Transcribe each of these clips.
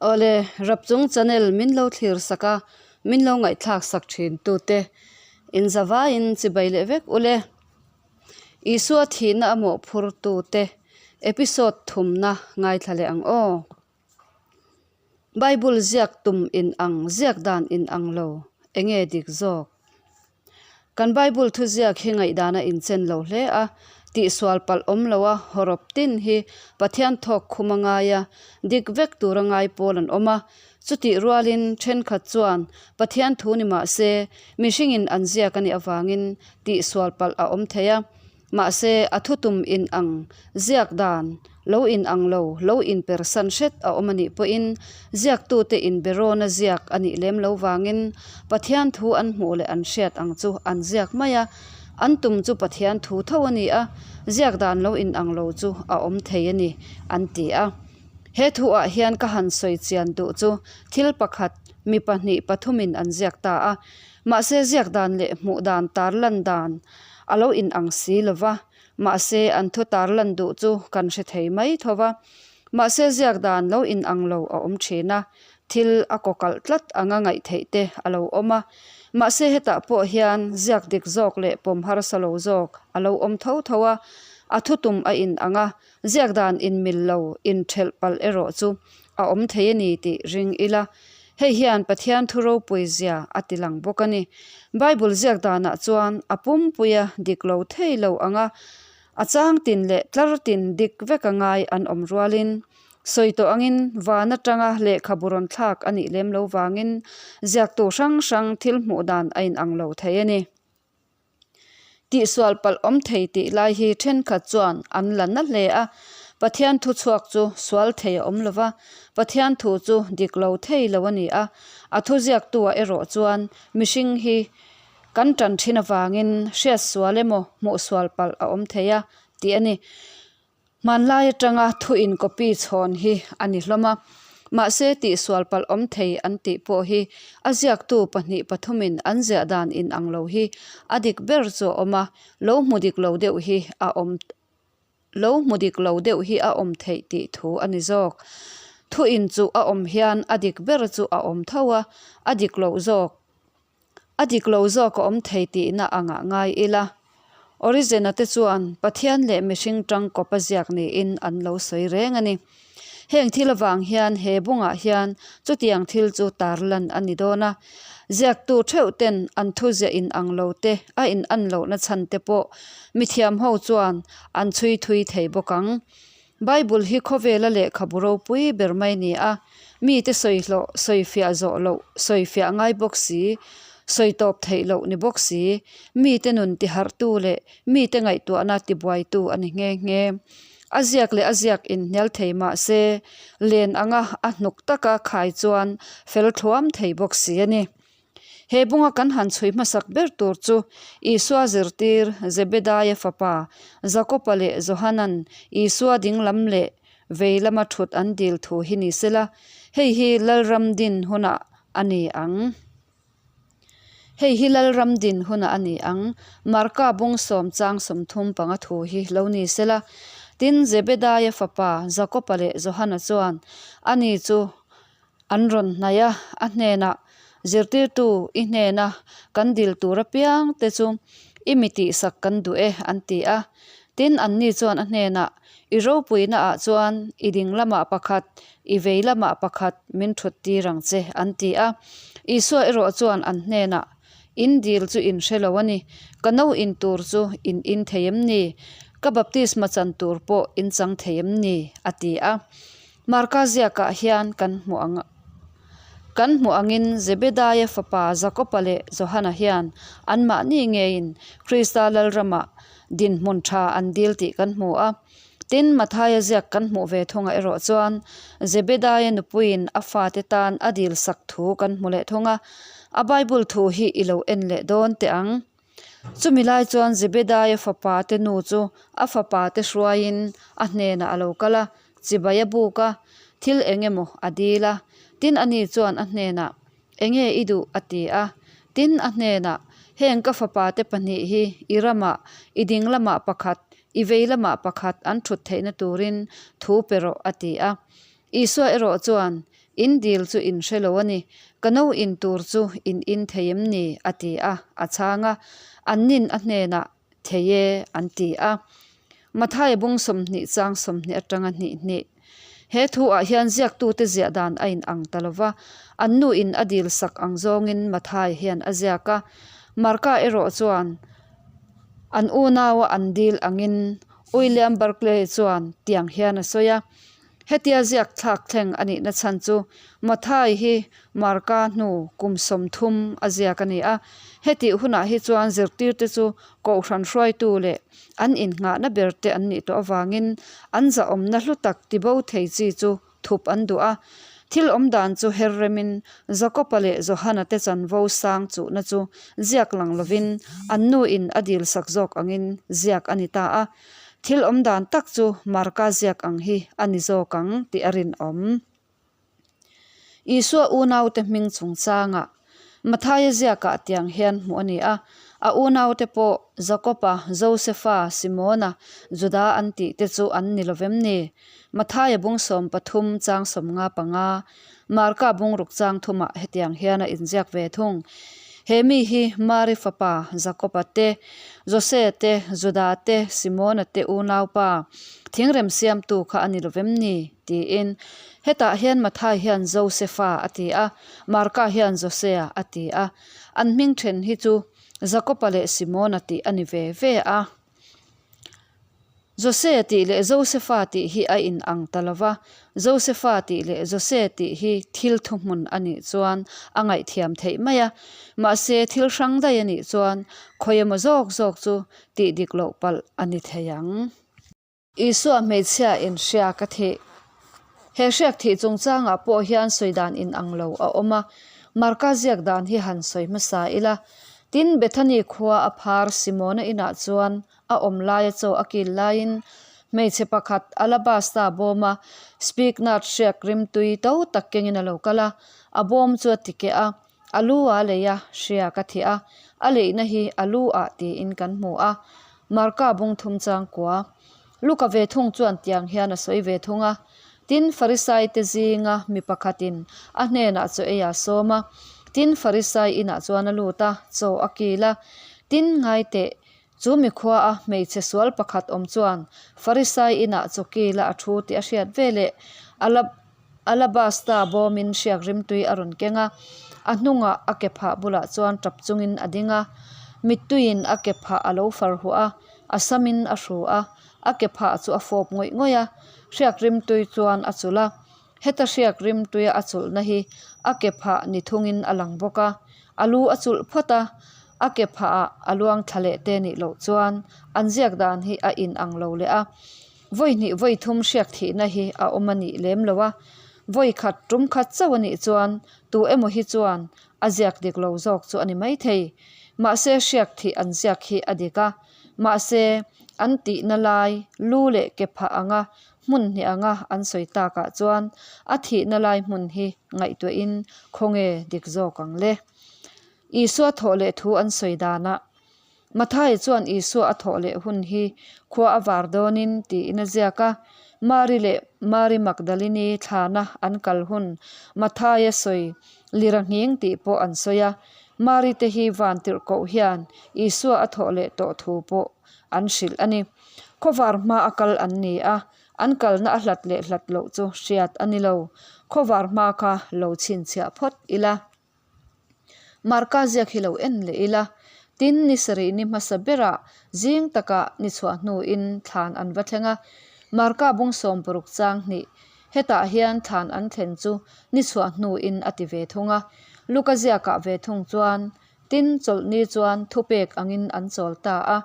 Awle, Rapchung channel min lo thlir sak a, min lo ngaihthlak sak thin tute in zavaiin chibai leh vek ule. Isua thihna a mawhphur tute episode thumna ngaithla leh ang aw. Bible ziak tum in ang, ziak dan in ang lo, enge dik zawk? Kan Bible thuziak hi ngaihdana inchen lo hle a, tihsual palh awm lo a, hawrawp tin hi Pathian thawk khum a ngai a, dik vek tur a ngai pawl an awm a. Chutih rualin thenkhat chuan Pathian thu ni mah se, mihringin an ziak a nih avangin tihsual palh a awm thei a. Mahse, a thutum in ang, ziak dan, lo in ang lo, lo in persan hret a awm a nih pawhin, ziaktute in berawna ziak a nih lem lo vangin Pathian thu an hmuh leh an hriat ang chu an ziak mai a, an tum chu Pathian thu tho a ni a, ziak dan lo in ang lo chu a awm thei a ni, an ti a. He thuah hian ka han sawi chian duh chu thil pakhat, mi pahnih pathumin an ziak ta a, mahse ziak dan leh hmuh dan tarlan dan, A lo inang si lo va, mahse an thu tarlan duh chu kan hre thei mai tho va. Mahse ziak dan lo inang lo a awm thin a, thil a kawkalh tlat anga ngaih theih te a lo awm a. Mahse hetah pawh hian ziak dik zawk leh pawm harsa lo zawk a lo awm tho tho a, a thutum a inang a, ziak dan inmil lo inthelh palh erawh chu a awm thei a ni tih ring ila. Hei hian Pathian thu ropui zia a ti lang bawk a ni. Bible ziak danah chuan a pumpuia dik lo thei lo anga a chang tin leh tlar tin dik vek a ngai an awm rualin, sawi tawh angin van atanga lehkhabu rawn thlak a nih lem lo vangin ziaktu hrang hrang thil hmuh dan a inang lo thei a ni. Tihsual palh awm thei tih lai hi thenkhat chuan an la na hle a, Pathian thu chhuak chu sual thei a awm lo va, Pathian thu chu dik lo thei lo a ni a, a thu ziaktuah erawh chuan mihring hi kan tan thin avangin hriat sual emaw hmuh sual palh a awm thei a tih a ni. Hmanlai atanga thu in copy chhawn hi a ni hlawm a, mahse tihsual palh awm thei an tih pawh hi a ziaktu pahnih pathumin an ziah dan in ang lo hi a dik ber chu a awm a, lo hmu dik lo deuh hi a awm lo hmu dik lo deuh hi a awm theih tih thu a ni zawk. Thu in chu a awm hian a dik ber chu a awm tho a, a dik loh zawk A dik lo zawk a awm thei tihna angah ngai ila. Origen-a te chuan Pathian leh mihring tangkawp a ziak niin an lo sawi reng a ni. Heng thil avang hian he bungah hian chutiang thil chu tarlan a ni dawn a. Ziaktu theuh ten an thuziah inang lo te a inan lohna chhan te pawh mithiam ho chuan an chhui thui thei bawk ang. Bible hi khawvela lehkhabu ropui ber mai ni a, mite sawi hlawh, sawi fiah zawh loh, sawi fiah ngai bawk si, sawi tawp theih loh ni bawk si, mite nun tiharhtu leh mite ngaihtuahna tibuaitu a ni nghe nghe. A ziak leh a ziak inhnial thei mah se, len anga a hnuk taka khai chuan fel thluam thei bawk si a ni. He bunga kan han chhui hmasak ber tur chu Isua zirtir Zebedaia fapa Jakoba leh Johanan Isua dinglam leh vei lama thut an dil thu hi ni sela, hei hi Lalram din hunah a ni ang. Hei hi Lalram din hunah a ni ang. Marka bung sawm chang 35 thu hi lo ni sela. Tin, Zebedaia fapa Jakoba leh Johana chuan ani chu An rawn hnaih a, a hnenah, Zirtirtu, i hnena kan dil tur apiang te chu i mi tihsak kan duh e, an ti a. Tin, anni chuan a hnenah, I ropuina ah chuan i ding lamah pakhat, i vei lamah pakhat min thut tir ang che, an ti a. Isua erawh chuan an hnenah, In dil chu in hre lo a ni, ka no in tur chu in in thei em ni? Ka baptisma chan tur pawh in chang thei em ni? a ti a. Marka ziakah hian kan hmuh ang kan hmuh angin Zebedaia fapa Jakoba leh Johana hian anmahni ngeiin Krista Lalramah dinhmun tha an dil tih kan hmu a. Tin, Mathaia ziak kan hmuh ve thungah erawh chuan Zebedaia nupuiin a fate tan a dil sak thu kan hmu leh thung a. A Bible thu hi i lo en leh dawn teh ang. Chumi lai chuan Zebedaia fapa te nu chu a fapa te hruaiin a hnenah a lo kal a, chibai a buk a, thil eng emaw a dil a. Tin, ani chuan a hnenah, Enge i duh? a ti a. Tin, a hnenah, Heng ka fapa te pahnih hi i ramah, i ding lamah pakhat, i vei lamah pakhat an thut theihna turin thu pe rawh, a ti a. Isua erawh chuan, In dil chu in hre lo a ni. Ka no in tur chu in in thei em ni? a ti a, a chhang a. Annin a hnenah, Thei e, an ti a. Mathaia bung 20 chang 20 atanga hnih hnih. He thu ah hian ziaktute ziah dan a in ang ta lo va, an nu in a dil sak ang zawngin Mathaia hian a ziak a. Marka erawh chuan an unaua an dil angin William Barclay chuan tiang hian a sawi a. Hetia ziak thlak thleng a nihna chhan chu Mathai hi Marka hnu kum 30 a ziak a ni a. Hetih hunah hi chuan zirtirte chu kohhran hruaitu leh an innghahna berte an nih tawh avangin an zahawmna hlu tak tibo thei chi chu thup an duh a. Thil awm dan chu her remin Jakoba leh Johana te chanvo sang chuhna chu ziak lang lovin an nuin a dilsak zawk angin ziak a ni ta a. Thil awm dan tak chu Marka ziak ang hi a ni zawk ang tih a rinawm. Isua unaute hming chungchangah Mathaia ziakah tiang hian hmuh a ni a, a unaute pawh Jakoba, Josefa, Simona, Juda an tih te chu an ni lovem ni? Mathaia bung 13 chang 55, Marka bung ruk chang thumah hetiang hian a inziak ve thung. He mi hi Mari fapa Jakoba te, Jose te, Juda te, Simona te unaupa, thingrem siamtu kha a ni lovem ni? Tiin. Hetah hian Mathai hian Josefa a ti a, Marka hian Josea a ti a. An hming then hi chu Jakoba leh Simona tih a ni ve ve a. Jose tih leh Josefa tih hi a in ang ta lo va, Josefa tih leh Jose tih hi thil thuhmun a nih chuan a ngaihthiam theih mai a. Mahse thil hrang daih a nih chuan khawi emaw zawk zawk chu tih dik loh palh a ni thei ang. Isua hmeichhia in hriak a thih. He hriak thih chungchangah pawh hian sawi dan inang lo a awm a, Marka ziak dan hi han sawi hmasa ila. Tin, Bethany khua a phar Simona inah chuan a awm laia chaw a kil laiin hmeichhe pakhat alabasta bawma spikenard hriak rimtui to tak kengin a lo kal a, a bawm chu a ti keh a, a lu a lei a, hriak a thih a, a leihna hi a lu ah tiin kan hmu a, Marka bung thum chang kua. Luka ve thung chuan tiang hian a sawi ve thung a, Tin, Farisai te zinga mi pakhatin a hnenah chaw ei a sawm a, tin, Farisai inah chuan a lut a, chaw a kil a, tin, ngai teh, chu mi khua a hmeichhe sual pakhat awm chuan Farisai inah chaw kil a a thu tih a hriat veleh a la Alabasta bawmin hriak rimtui a rawn keng a, a hnungah a ke phah bulah chuan tap chungin a ding a. Mittuiin a ke phah a lo far huah a, a samin a hru a, a ke phah chu a fawp ngawih ngawih a. Hriak rimtui chuan a chulh a, heta hriak rimtuia a chulhna hi a ke phah ni thungin a lang bawk a. A lu a chulh phawt a, a ke phahah a luang thla leh te nih loh chuan an ziak dan hi a inang lo leh a. Vawi hnih vawi thum hriak thihna hi a awm a nih lem lo a, vawi khat tum khat chauh a nih chuan tu emaw hi chuan a ziak dik lo zawk chu a ni maithei. Mahse hriak thih an ziak hi a dik a, mahse an tihna lai lu leh ke phah anga hmun hnih anga an sawi takah chuan a thihna lai hmun hi ngaihtuahin khawnge dik zawk ang le. Isua thawh leh thu an sawi danah Mathaia chuan Isua a thawh leh hun hi khua a var dawnin tiin a ziak a. Mari leh Mari Magdalini thlana an kal hun Mathaia sawi lira nghing tih pawh an sawi a. Mari te hi van tirhkoh hian Isua a thawh leh tawh thu pawh an hrilh a ni. Khawvar hma a kal an ni a, an kalna a hlat leh hlat loh chu hriat a ni lo. Khawvar hma kha lo chhinchhiah phawt ila. Marka ziak hi lo en leh ila, tin ni sarih ni hmasa berah zing takah ni chhuah hnuin thlan an va thleng a. Marka bung 60 chang hnih, hetah hian thlan an thlen chu ni chhuah hnuin a ti ve thung a. Luka ziakah ve thung chuan, tin chawlhni chuan thupek angin an chawl ta a.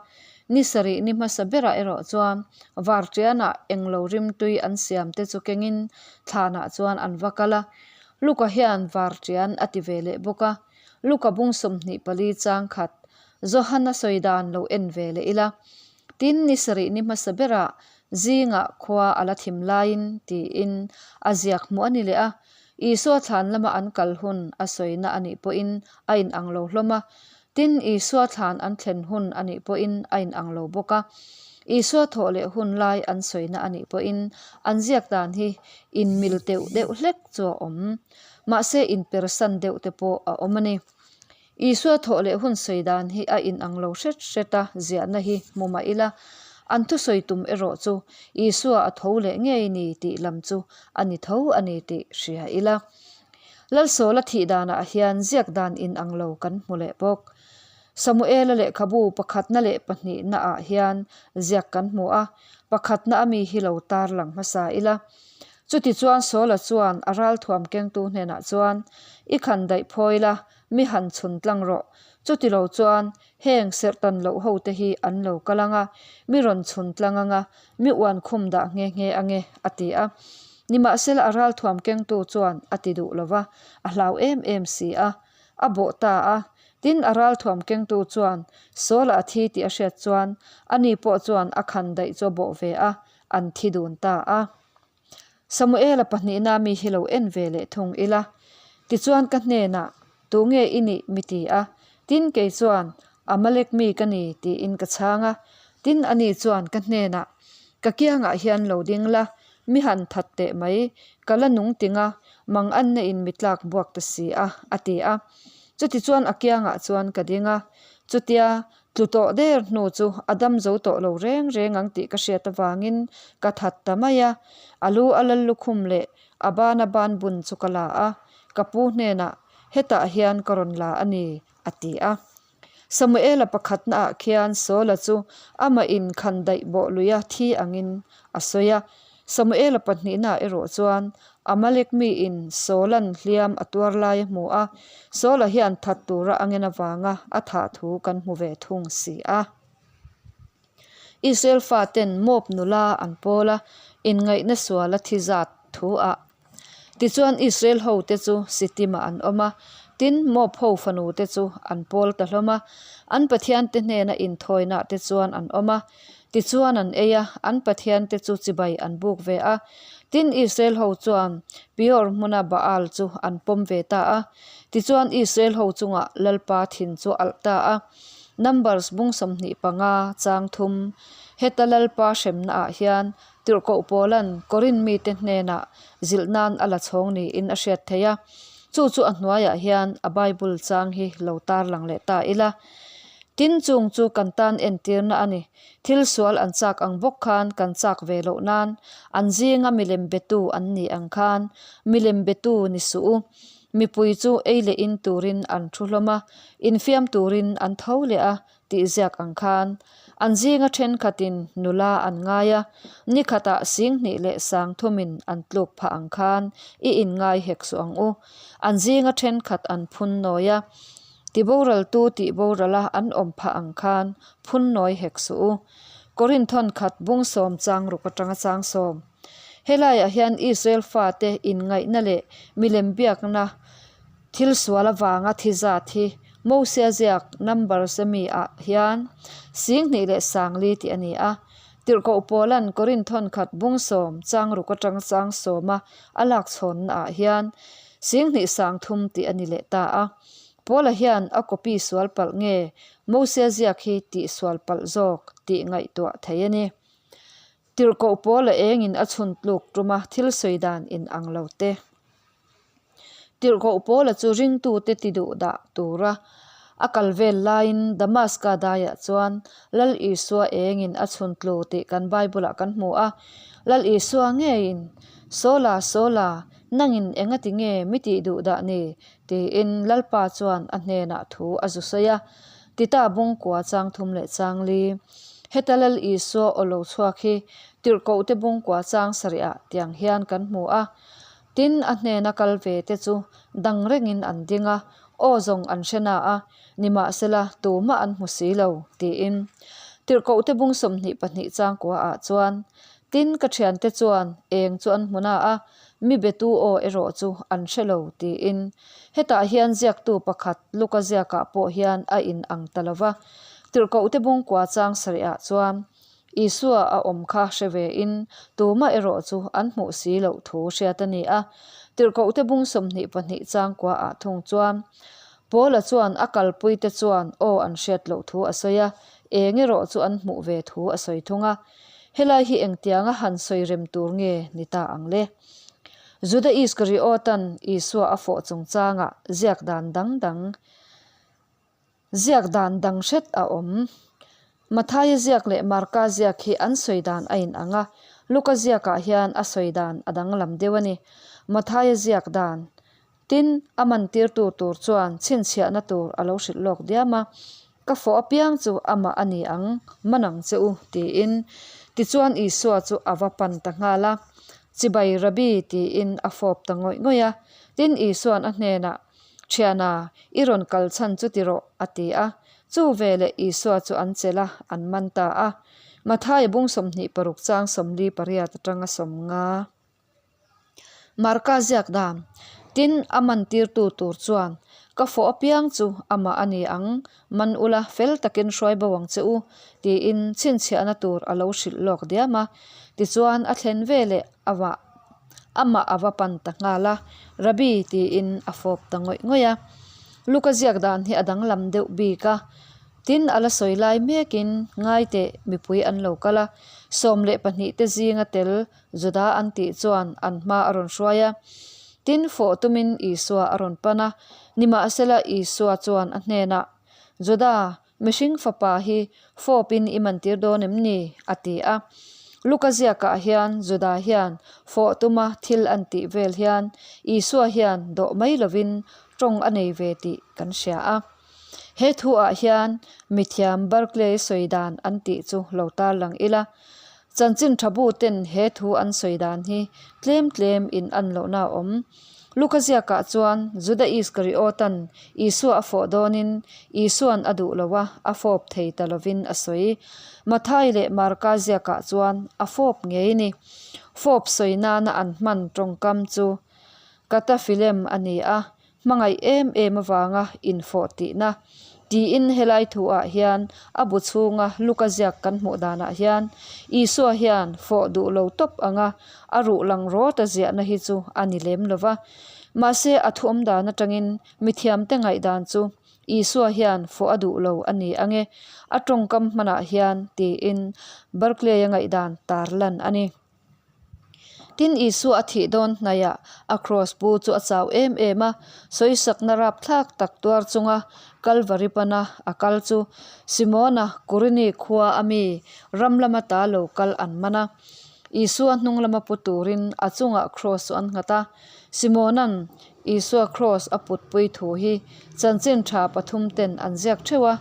Ni sarih ni hmasa berah erawh chuan varṭianah englo rimtui an siamte chu kengin thlanah chuan an va kal a. Luka hian varṭian a ti ve leh bawk a, Luka bung 24 chang khat Johana sawi dan lo en ve leh ila. Tin, ni sarih ni hmasa berah zingah khua a la thim laiin tiin a ziak hmuh a ni leh a, Isua thlan lama an kal hun a sawina a nih pawhin a inang lo hlawm a, tin, Isua thlan an thlen hun a nih pawhin a inang lo bawk a. Isua thawh leh hun lai an sawina a nih pawhin an ziak dan hi inmil teuh deuh hlek chu a awm. Mahse inpersan deuh te pawh a awm a ni. Isua thawh leh hun sawi dan hi a inang lo hret hret a, ziahna hi hmu mah ila, an thusawi tum erawh chu Isua a tho leh ngei ni tih lam chu a ni tho a ni tih hria ila. Lalsawla thih danah hian ziak dan inang lo kan hmu leh bawk. Samuela lehkhabu pakhatna leh pahnihnaah hian ziak kan hmu a, pakhatna a mi hi lo tarlang hmasa ila. Chutichuan Saula chuan a ralthuam kengtu hnenah chuan, I khan daih phawi la, mi han chhun tlang rawh. Chutilo chuan heng serhtan loh hote hi an lo kal ang a, mi rawn chhun tlang ang a, mi uan khum dah nghe nghe ang e, a ti a. Nimahsela a ralthuam kengtu chuan a ti duh lo va, a hlau em em si a. A bawh ta a, tin a ralthuam kengtu chuan Saula a thi tih a hriat chuan ani pawh chuan a khan daih chu a bawh ve a, an thi dun ta a. Samuela pahnihna mi hi lo en ve leh thung ila. Tichuan ka hnenah, Tunge i nih? mi ti a. Tin kei chuan, Amalek mi ka ni, tiin ka chhang a. Tin ani chuan ka hnenah, Ka kiangah hian lo ding la, mi han that teh mai, ka la nung ting a, mang anna in mi tlak buak ta si a, a ti a. Chutichuan a kiangah chuan ka ding a. Chutia Tlu tawh der hnu chu a dam zo tawh lo reng reng ang tih ka hriat avangin ka that ta mai a. A lu a lal lukhum leh a bana ban bun chu ka la a, ka pu hnenah, Hetah hian ka rawn la a ni, a ti a. Samuela pakhatnaah khian Saula chu amah in khan daih bawh luia thi angin a sawi a. Samuela pahnihnaah erawh chuan Amalek miin Saula'n hliam a tuar lai a hmu a, Saula hian that tura a ngen avanga a thah thu kan hmu ve thung si a. Israel faten Moab nula an pawl a, inngaihna suala thi zat thu ah. Tichuan Israel hote chu Sittim-ah an awm a, tin, Moab ho fanute chu an pawl ta hlawm a, an pathiante hnena inthawinaah te chuan an awm a. Tichuan an ei a, an pathiante chu chibai an buk ve a. Tin, Israel ho chuan Peor hmuna Baal chu an pawm ve ta a. Tichuan Israel ho chungah Lalpa thin chu a alh ta a. Numbers bung 25 chang thum, Heta Lalpa hremnaah hian Tirhkoh Paula'n Korinth mite hnenah zilh nan a la chhawng niin a hriat theih a, chu chu a hnuaiah hian a Bible chang hi lo tarlang leh ta ila. Tin, chung chu kan tan entirna a ni. Thil sual an chak ang bawk khan kan chak ve loh nan, an zinga milem betu an nih ang khan milem betu ni suh u. Mipui chu ei leh in turin an thu hlawm a, infiam turin an tho leh a, tih ziak ang khan an zinga thenkhatin nula an ngai a, ni khatah singhnih leh sangthumin an tluk phah ang khan i inngai hek suh ang u. An zinga thenkhat an phun nawi a, tiboraltu tih borala an awm phah ang khan phun nawi hek suh u. Korinthon khat bung sawm chang ruk atanga chang sawm. Helaiah hian Israel fate inngaihna leh milem biakna Thil sual avanga thi zat hi Mosia ziak Numbers a mi ah hian 20,040 tih a ni a. Tirhkoh Paula'n Korinth thawnkhat bung sawm chang ruk atang chang sawma a lak chhawnna ah hian 20,030 tih a ni leh ta a. Paula hian a copy sual palh nge Mosia ziak hi tih sual palh zawk tih ngaihtuah thei a ni. Tirhkoh Paula engin a chhun tluk tuma thil sawi dan inang lo te. Tirhkoh Paula chu ringtute ti duh dah tura a kal vel laiin Damaska daiah chuan Lal Isua engin a chhun tlu tih kan Bible-ah kan hmu a. Lal Isua ngeiin, Saula, Saula, nangin engati nge mi tih duh dah ni? tiin Lalpa chuan a hnenah thu a zu sawi a. Tita bungkua chang thum leh chang li. Heta Lal Isua aw lo chhuak hi Tirhkohte bungkua chang sarihah tiang hian kan hmu a. Tin, a hnena kal ve te chu dang rengin an ding a, aw zawng an hre na a, nimahsela tumah an hmu si lo, tiin. Tirhkohte bung 22 changkua ah chuan, Tin, ka thiante chuan eng chu an hmu na a, mi betu aw erawh chu an hre lo, tiin. Hetah hian ziaktu pakhat Luka ziakah pawh hian a in ang ta lo va. Tirhkohte bungkua chang sarih ah chuan, Isua a awm kha hre ve in tumah erawh chu an hmuh si loh thu hriat a ni a. Tirhkohte bung 22 changkua ah thung chuan Paula chuan a kalpuite chuan aw an hriat loh thu a sawi a. Eng erawh chu an hmuh ve thu a sawi thung a. Helai hi engtianga han sawi rem tur nge ni ta ang le? Juda Iskariotan Isua a fawh chungchangah ziak dan dang dang Ziak dan dang hret a awm. Mathaia ziak leh Marka ziak hi an sawi dan a inang a, Luka ziakah hian a sawi dan a danglam deuh a ni. Mathaia ziak dan Tin, a mantirtu tur chuan chhinchhiahna tur a lo hrilh lawk diam a, Ka fawh apiang chu amah a ni ang, man ang che u, tiin. Tichuan Isua chu a va pan ta nghal a, Chibai Rabbi, tiin a fawp ta ngawih ngawih a. Tin, Isua'n a hnenah, Thiana, i rawn kal chhan chu ti rawh, a ti a. Chu veleh Isua chu an chelh a, an man ta a. Mathaia bung 26 chang 48 atanga 50. Marka ziak dan, Tin, a mantirtu tur chuan, Ka fawh apiang chu amah a ni ang, man ula fel takin hruai bo ang che u, tiin chhinchhiahna tur a lo hrilh lawk diam a. Tichuan, a thlen veleh amah amah a va pan ta nghal a, Rabbi tiin a fawp ta ngawih ngawih a. Luka ziak dan hi a danglam deuh bik a. Tin, a la sawi lai mekin ngaiteh mipui an lo kal a, 12 te zinga tel Juda an tih chuan an hma a rawn hruai a. Tin, fawh tumin Isua a rawn pan a. Nimahsela Isua chuan a hnenah, Juda, mihring fapa hi fawpin i mantir dawn em ni? a ti a. Luka ziakah hian Juda hian fawh tuma thil an tih vel hian Isua hian dawh mai lovin tawng a nei ve tih kan hria a. He thuah hian mithiam Barclay sawi dan an tih chu lo tarlang ila. Chanchin tha bu ten he thu an sawi dan hi tlem tlem in an lohna a awm. Luka ziakah chuan Juda Iskariotan Isua a fawh dawnin Isuan a duh lo a, a fawp thei ta lovin a sawi. Mathai leh Marka ziakah chuan a fawp ngei ni. Fawp sawi nana an hman tawngkam chu Katafilem a ni a, Hmangaih em em avanga infawh tihna tiin helai thuah hian a bu chhunga Luka ziak kan hmuh danah hian Isua hian fawh duh lo tawp anga a ruh lang rawt a ziahna hi chu a ni lem lo va. Mahse a thuawm dan atangin mithiamte ngaihdan chu Isua hian fawh a duh lo a ni ange a tawngkam hmanah hian tiin Barclay-a ngaihdan tarlan a ni. Tin, Isua a thih dawn hnaihah a kraws pu chu a chau em em a, sawisakna rapthlak tak tuar chunga Kalvari pana a kal chu Simona, Kurini khua a mi ram lama ta lo kal an man a. Isua hnung lama pu turin a chungah kraws chu an nghat a. Simona'n Isua kraws a putpui thu hi chanchin tha pathum ten an ziak theuh a,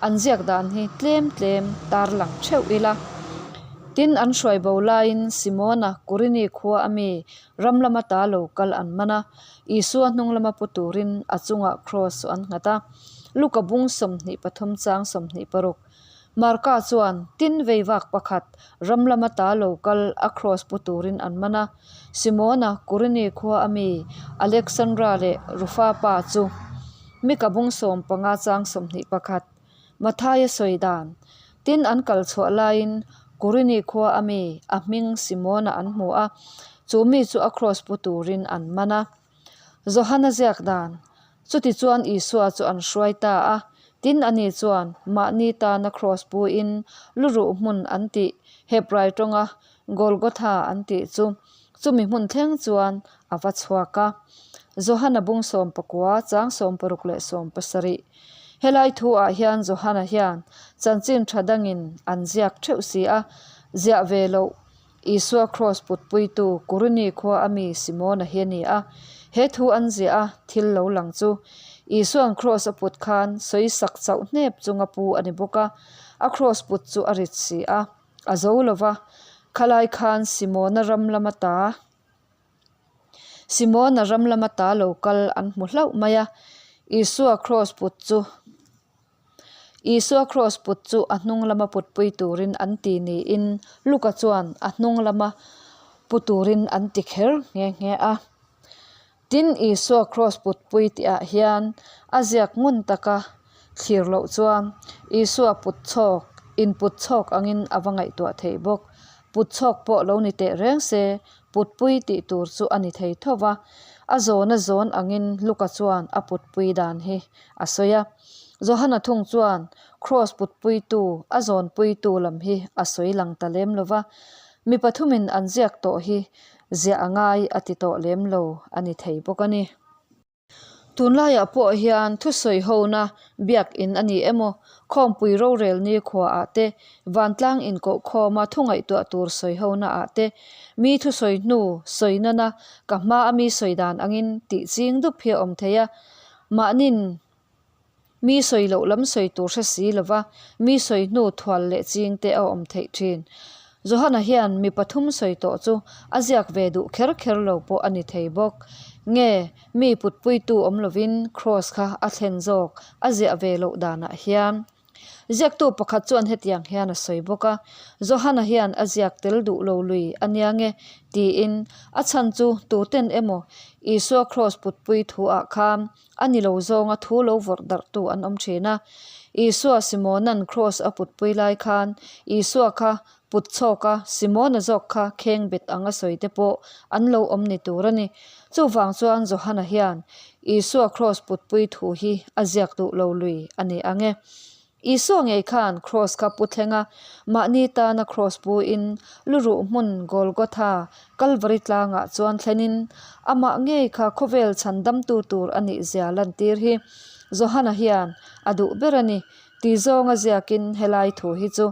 an ziak dan hi tlem tlem tarlang theuh ila. Tin, an hruai bo laiin Simona, Kurini khua a mi ram lama ta lo kal an man a, Isua hnung lama pu turin a chungah kraws chu an nghat a. Luka bung 23 chang 26. Marka chuan tin vei vak pakhat ram lama ta lo kal a kraws pu turin an man a. Simona, Kurini khua a mi Alexandra leh Rufa pa chu Mika bung 15 chang 21 Mathaia sawi dan tin an kal chhuah laiin Kurini khua a mi a hming Simona an hmu a, chu mi chu a kraws pu turin an man a. Johana ziak dan Chutichuan Isua chu an hruai ta a, tin ani chuan mahni tana kraws puin lu ruh hmun an tih Hebrai tawnga Golgotha an tih chu chumi hmun thleng chuan a va chhuak a. Johana bung 19 chang 60 leh 70. Helai thu-ah hian Johana hian chanchin tha dangin an ziak theuh si a, ziah ve loh Isua kraws putpuitu Kurini khua a mi Simona hi a ni a. He thu an ziah a, thil lo lang chu. Isua'n kraws a put khan sawisak chauh hnep chunga pu a ni bawk a, a kraws put chu a rit si a, a zo lo va. Khalai khan Simona ram lama ta Simona ram lama ta lo kal an hmu hlauh mai a, Isua kraws put chu Isua kraws put chu a hnung lama putpui turin an ti niin Luka chuan a hnung lama pu turin an ti kher nghe nghe a. Tin, Isua kraws putpui tihah hian a ziak ngun taka thlir loh chuan Isua put chhawk, input chhawk angin a va ngaihtuah theih bawk. Put chhawk pawh lo ni teh reng se, putpui tih tur chu a ni thei tho va. A zawn a zawn angin Luka chuan a putpui dan hi a sawi a. Johana thung chuan Kraws putpuitu, a zawnpuitu lam hi a sawi lang ta lem lo va, mi pathumin an ziak tawh hi ziah a ngai a ti tawh lem lo a ni thei bawk a ni. Tunlaiah pawh hian thusawi hona biakin a ni emaw, khawmpui rorel ni khuaah te, vantlang inkohkhawma thu ngaihtuah tur sawi honaah te, mi thusawi hnu sawi nana ka hma a mi sawi dan angin tih ching dup hi a awm thei a, mahnin Mi sawi loh lam sawi tur hre si lova mi sawi hnu thual leh ching te a awm theih thin. Johana hian mi pathum sawi tawh chu a ziak ve duh kher kher lo pawh a ni thei bawk. Nge mi putpuitu awm lovin Kraws kha a thlen zawk a ziah ve loh danah hian. Ziaktu pakhat chuan hetiang hian a sawi bawk a, Johana hian a ziak tel duh lo lui a nia nge? tiin a chhan chu tuten emaw Isua Kraws putpui thu ah khan a ni lo zawnga thu lo vawrh darhtu an awm thin a. Isua Simona'n Kraws a putpui lai khan Isua kha put chhawk a, Simona zawk kha kheng bet ang a sawi te pawh an lo awm ni tur a ni. Chuvang chuan Johana hian Isua Kraws putpui thu hi a ziak duh lo lui a ni ang e. Isua ngei khan Kraws kha pu thleng a, mahni tana Kraws pu in luruh hmun Golgotha, Kalvari tlangah chuan thlenin amah ngei kha khawvel chhandamtu tur a nih zia lantir hi Johana hian a duh ber a ni. Ti zawnga ziakin helai thu hi chu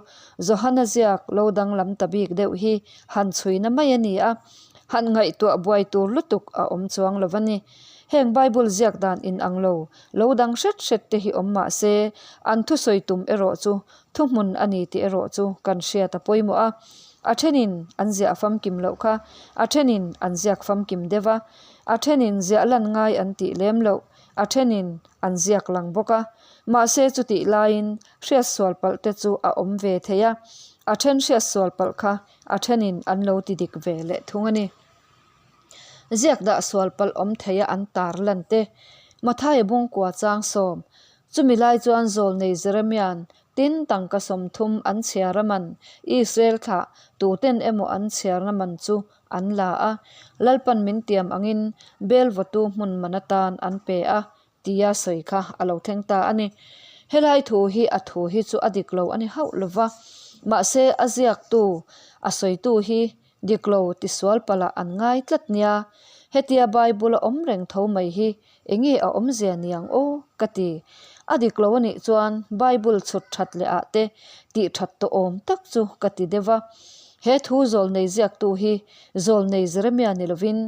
Johana ziak lo danglam ta bik deuh hi han chhuina mai a ni a, han ngaihtuah buai tur lutuk a awm chuang lo va ni. Heng Bible ziak dan inang lo, lo dang hret hret te hi awm mah se, an thusawi tum erawh chu thuhmun a ni tih erawh chu kan hriat a pawimawh a. A thenin an ziah famkim loh kha, a thenin an ziak famkim deuh a, a thenin ziah lan ngai an tih lem loh, a thenin an ziak lang bawk a. Mahse chutih laiin hriatsual palh te chu a awm ve thei a, a then hriatsual palh kha a thenin an lo ti dik ve leh thung a ni. Ziak dah sual palh awm thei a an tar lan te. Mathaia bungkua chang sawm. Chumi lai chuan Zawlnei Jeremia'n tin tangka 30 an chhiar a man, Israel thlah tuten emaw an chhiarna man chu an la a, Lalpan min tiam angin Bel vawtu hmun man atan an pe a, tia sawi kha a lo thleng ta a ni. Helai thu hi a thu hi chu a dik lo a ni hauh lo va, mahse a ziaktu, a sawitu hi dik lo tisual palh ah an ngai tlat nia. Hetia Bible a awm reng tho mai hi enge a awmzia niang aw ka ti. A dik lo a nih chuan Bible chhut that leh ah te tih that tawh awm tak chu ka ti deuh va. He thu zawlnei ziaktu hi zawlnei Jeremia ni lovin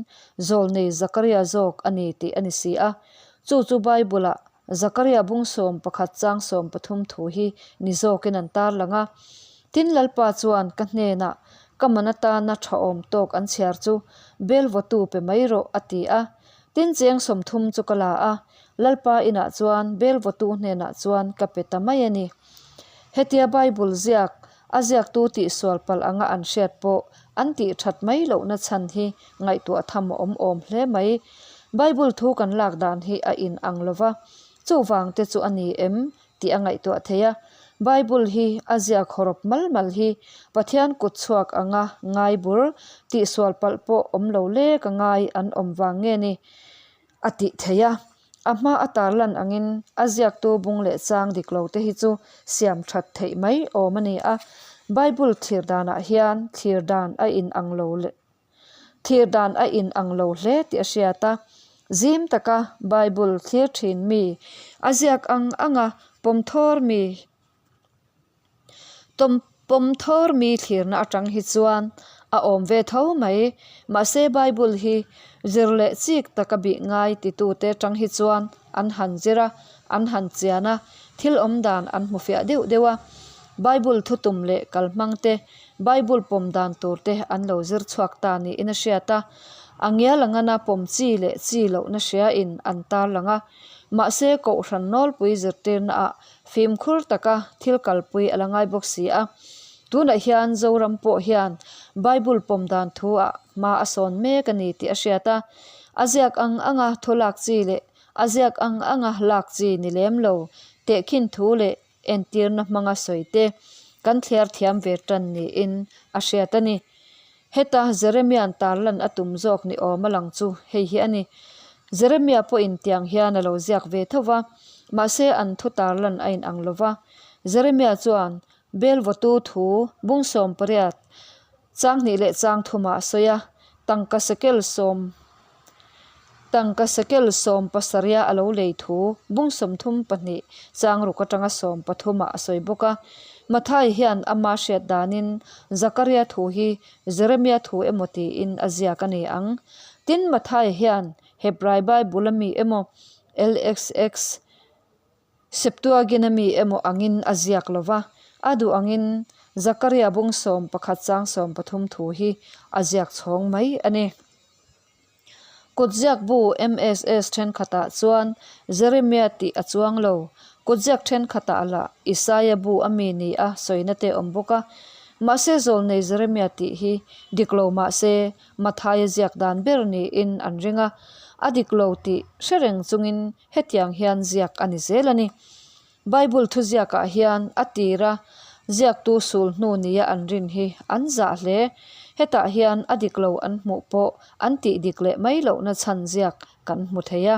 Zawlnei Zakaria zawk a ni tih a ni si a. Chu chu Bible-ah Zakaria bung 11 chang 13 thu hi ni zawkin an tarlang a. Tin Lalpa chuan ka hnenah, Ka man atana tha awm tawk an chhiar chu bel vawtu pe mai rawh a ti a. Tin cheng 30 chu ka la a, Lalpa inah chuan bel vawtu hnenah chuan ka pe ta mai a ni. Hetia Bible ziak A ziaktu tihsual palh anga an hriat pawh an tih that mai lohna chhan hi ngaihtuah tham a awm awm hle mai. Bible thu kan lak dan hi a in ang lo va, chuvang te chu a ni em tih a ngaihtuah thei a. Bible hi a ziak hawrawp mal mal hi Pathian kut chhuak anga ngai bur tihsual palh pawh awm lo lek a ngai an awm vang nge ni? A tih theih a, a hma a tarlan angin a ziaktu bung leh chang dik lo te hi chu siam that theih mai awm a ni a. Bible thlir danah hian thlir dan a in ang lo leh thlir dan a in ang lo hle tih a hriat a. Zim taka Bible thlir thin mi, a ziak ang anga pawm thawr mi, Pawm thawr mi thlirna atang hi chuan a awm ve tho mai. Mahse Bible hi zir leh chik taka bih ngai titute atang hi chuan an han zir a, an han chian a, thil awm dan an hmu fiah deuh deuh a. Bible thutum leh kalhmang te, Bible pawm dan tur te an lo zir chhuak ta niin a hriat a. A ngial angana pawm chi leh chi lohna hriain an tarlang a. Mahse Kohhran nawlpui zirtirnaah Fimkhur taka thil kalpui a la ngai bawk si a. Tunah hian Zoram pawh hian Bible pawm dan thu ah hma a sawn mek a ni tih a hriat a. A ziak ang anga thu lak chi leh a ziak ang anga lak chi ni lem lo tehkhin thu leh entirna hmanga sawi te kan thliar thiam ve tan niin a hriat a ni. Heta Jeremia'n tarlan a tum zawk ni awm a lang chu hei hi a ni. Jeremia pawhin tiang hian a lo ziak ve tho va, mahse an thu tarlan a inang lo va. Jeremia chuan Belvawtu thu bung 18 chang hnih leh chang thumah a sawi a, tangka sekel sawm tangka sekel sawm pasarih a lo lei thu bung 32 chang ruk atanga sawm pathumah a sawi bawk a. Mathai hian ama hriat danin Zakaria thu hi Jeremia thu emaw tiin a ziak a ni ang. Tin, Mathai hian Hebrai Bible a mi emaw LXX Septuagint a mi emaw angin a ziak lo va, a duh angin Zakaria bung 11 chang 13 thu hi a ziak chhawng mai a ni. Kutziak bu MSS thenkhatah chuan Jeremia tih a chuang lo. Kutziak thenkhatah lah Isaia bu a mi ni a sawina te awm bawk a. Mahse zawlnei Jeremia tih hi dik lo mah se Mathaia ziak dan ber niin an ring a, a dik lo tih hre reng chungin hetiang hian ziak a ni zel a ni. Bible thuziakah hian a tira ziaktu sul hnu nia an rin hi an zah hle. Hetah hian a dik lo an hmuh pawh an tih dik leh mai lohna chhan ziak kan hmu thei a.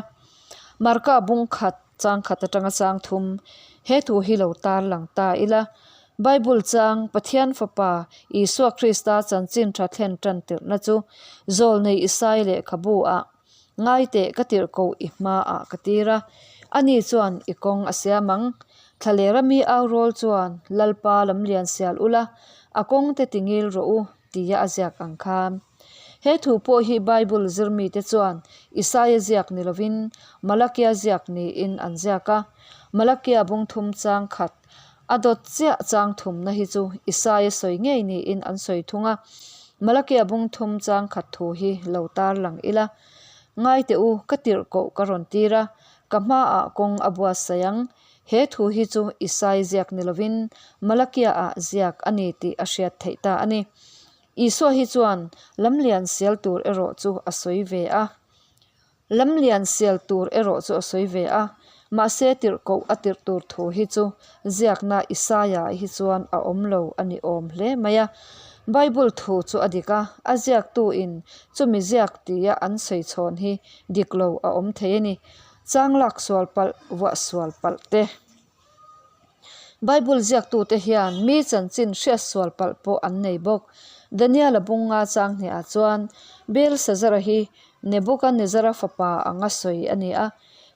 Marka bung khat chang khat atanga chang thum he thu hi lo tar lang ta ila. Bible chang Pathian Fapa Isua Krista chanchin tha thlen tan tirhna chu Zawlnei Isai lehkhabu ah Ngai teh ka tirh ko i hmaah ka tir a, ani chuan i kawng a siam ang. Thlalera mi au rawl chuan Lalpa lam lian sial ula, a kawng te ti ngil rawh u, tia a ziak ang khan. He thu pawh hi Bible zir mite chuan Isaia ziak ni lovin Malakia ziak niin an ziak a. Malakia bung thum chang khat a dawt chiah chang thumna hi chu Isaia sawi ngei niin an sawi thung a. Malakia bung thum chang khat thu hi lo tar lang ila. Ngai teh u, ka tirh koh ka rawn tir a, ka hmaah kawng a buatsaih ang. He thu hi chu Isai ziak ni lovin Malakia-ah ziak a ni tih a hriat theih ta a ni. Isua hi chuan lamlian sial tur erawh chu a sawi ve a. Lamlian sial tur erawh chu a sawi ve a, mahse tirhkoh a tirh tur thu hi chu ziakna Isaia hi chuan a awm lo a ni awm hle mai a. Bible thu chu a dik a, a ziaktuin chumi ziak tia an sawi chhawn hi dik lo a awm thei a ni. Chang lak sual palh, vuah sual palh te. Bible ziaktute hian mi chanchin hriat sual palh pawh an nei bawk. Daniel-a bunga chang hniah chuan Belshazzar-a hi Nebuchadnezzar-a fapa anga sawi a ni a,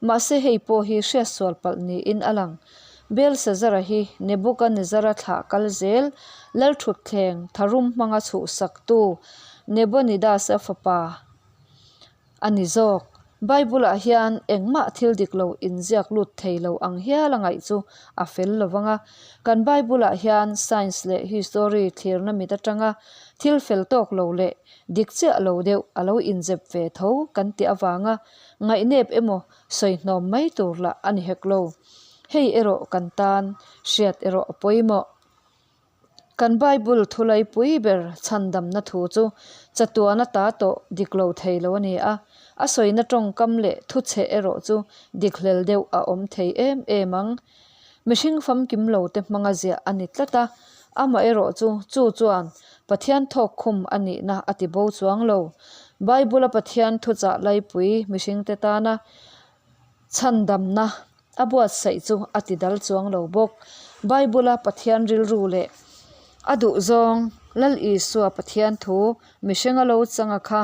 mahse hei pawh hi hriat sual palh niin a lang. Belshazzar-a hi Nebuchadnezzar-a thlah kal zel Lalthutthleng tharum hmanga chhuhsaktu Nebonidas-a fapa a ni zawk. Bible-ah hian engmah thil dik lo inziak lut thei lo ang hial a ngaih chu a fel lo vang a. Kan Bible-ah hian science leh history thlirna mit atanga thil fel tawk lo leh dik chiah lo deuh a lo inzep ve tho kan tih avanga ngaihnep emaw sawi hnawm mai tur lah a ni hek lo. Hei erawh kan tan hriat erawh a pawimawh. Kan Bible thulaipui ber chhandamna thu chu chatuan ata tawh dik lo thei lo a ni a, a sawina tawngkam leh thuchhe erawh chu dik hlel deuh a awm thei em em ang. Mihring famkim lo te hmanga ziah a ni tlat a, amaherawh chu chu chuan Pathian thawkkhum a nihna a ti bo chuang lo. Bible-a Pathian thuchah laipui mihringte tana chhandamna A buatsaih chu a ti dal chuang lo bawk. Bible-a Pathian rilru leh a duhzawng Lal Isua Pathian thu mihringa lo changa kha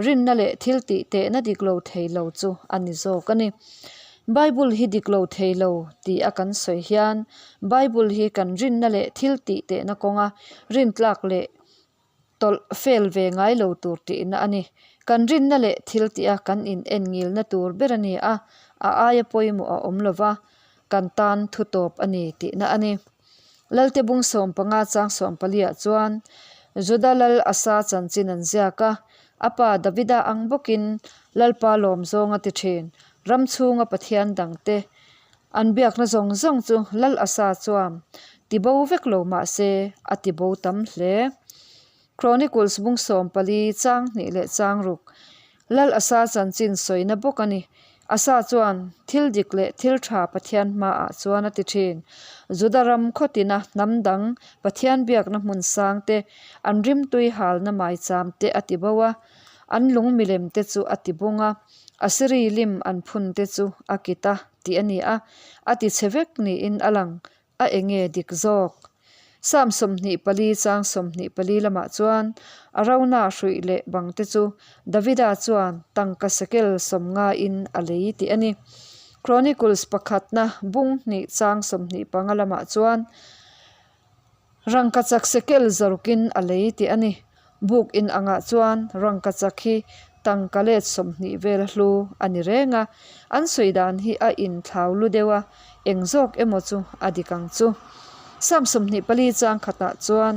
rinna leh thil tih tehna dik lo thei lo chu a ni zawk a ni. Bible hi dik lo thei lo tih a kan sawi hian Bible hi kan rinna leh thil tih tehna kawnga rintlak leh tawlh fel ve ngai lo tur tihna a ni. Kan rinna leh thil tih a kan in en ngilna tur ber a ni a, a aia pawimawh a awm lova, kan tan thu tawp a ni tihna a ni. Lalte bung 15 chang 14 ah chuan Juda lal Asa chanchin an ziak a, a pa Davida ang bawkin Lalpa lawm zawng a ti thin. Ram chhunga Pathian dangte An biakna zawng zawng chu Lal Asa chuan ti bo vek lo mah se a ti bo tam hle. Chronicles bung 14 chang hnih leh chang ruk Lal Asa chanchin sawina bawk a ni. Asa chuan thil dik leh thil tha Pathian hmaah chuan a ti thin. Juda ram khawtina hnam dang Pathian biakna hmun sang te, an rimtui halna maicham te a ti bo a, an lung milem te chu a ti bung a. Asiri lim an phun te chu a kit a tih a ni a, a ti chhe vek niin a lang, a enge dik zawk? Psalm 24 chang 24 lamah chuan Arauna hruih leh bang te chu Davida chuan tangka sekel 50 in a lei tih a ni. Chronicles pakhatna bung hnih chang 25 lamah chuan Rangkachak sekel zarukin a lei tih a ni. Buk in angah chuan rangkachak hi tangka let 20 vel hlu a ni reng a, an sawi dan hi a inthlau lu deuh a, eng zawk emaw chu a dik ang chu. Psalm 24 chang khatah chuan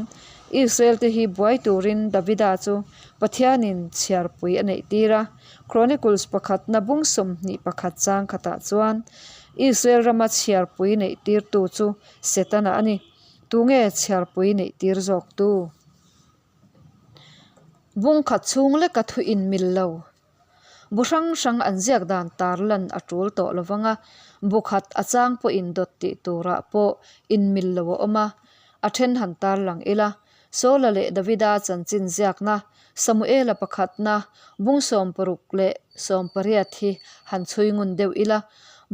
Israel te hi buai turin Davida chu Pathianin chhiarpui a neih tir a, Chronicles pakhatna bung 21 chang khatah chuan Israel rama chhiarpui neih tirtu chu Setana a ni. Tunge chhiarpui neih tir zawk tu? Bung khat chhung leka thu inmil lo. Bu hrang hrang an ziak dan tar lan a tul tawh lo vang a, bu khat a chang pawh indawt tih turah pawh inmil lo a awm a, a then han tar lang ila. Saula leh Davida chanchin ziakna, Samuela pakhatna, bung 60 leh 80 hi han chhui ngun deuh ila.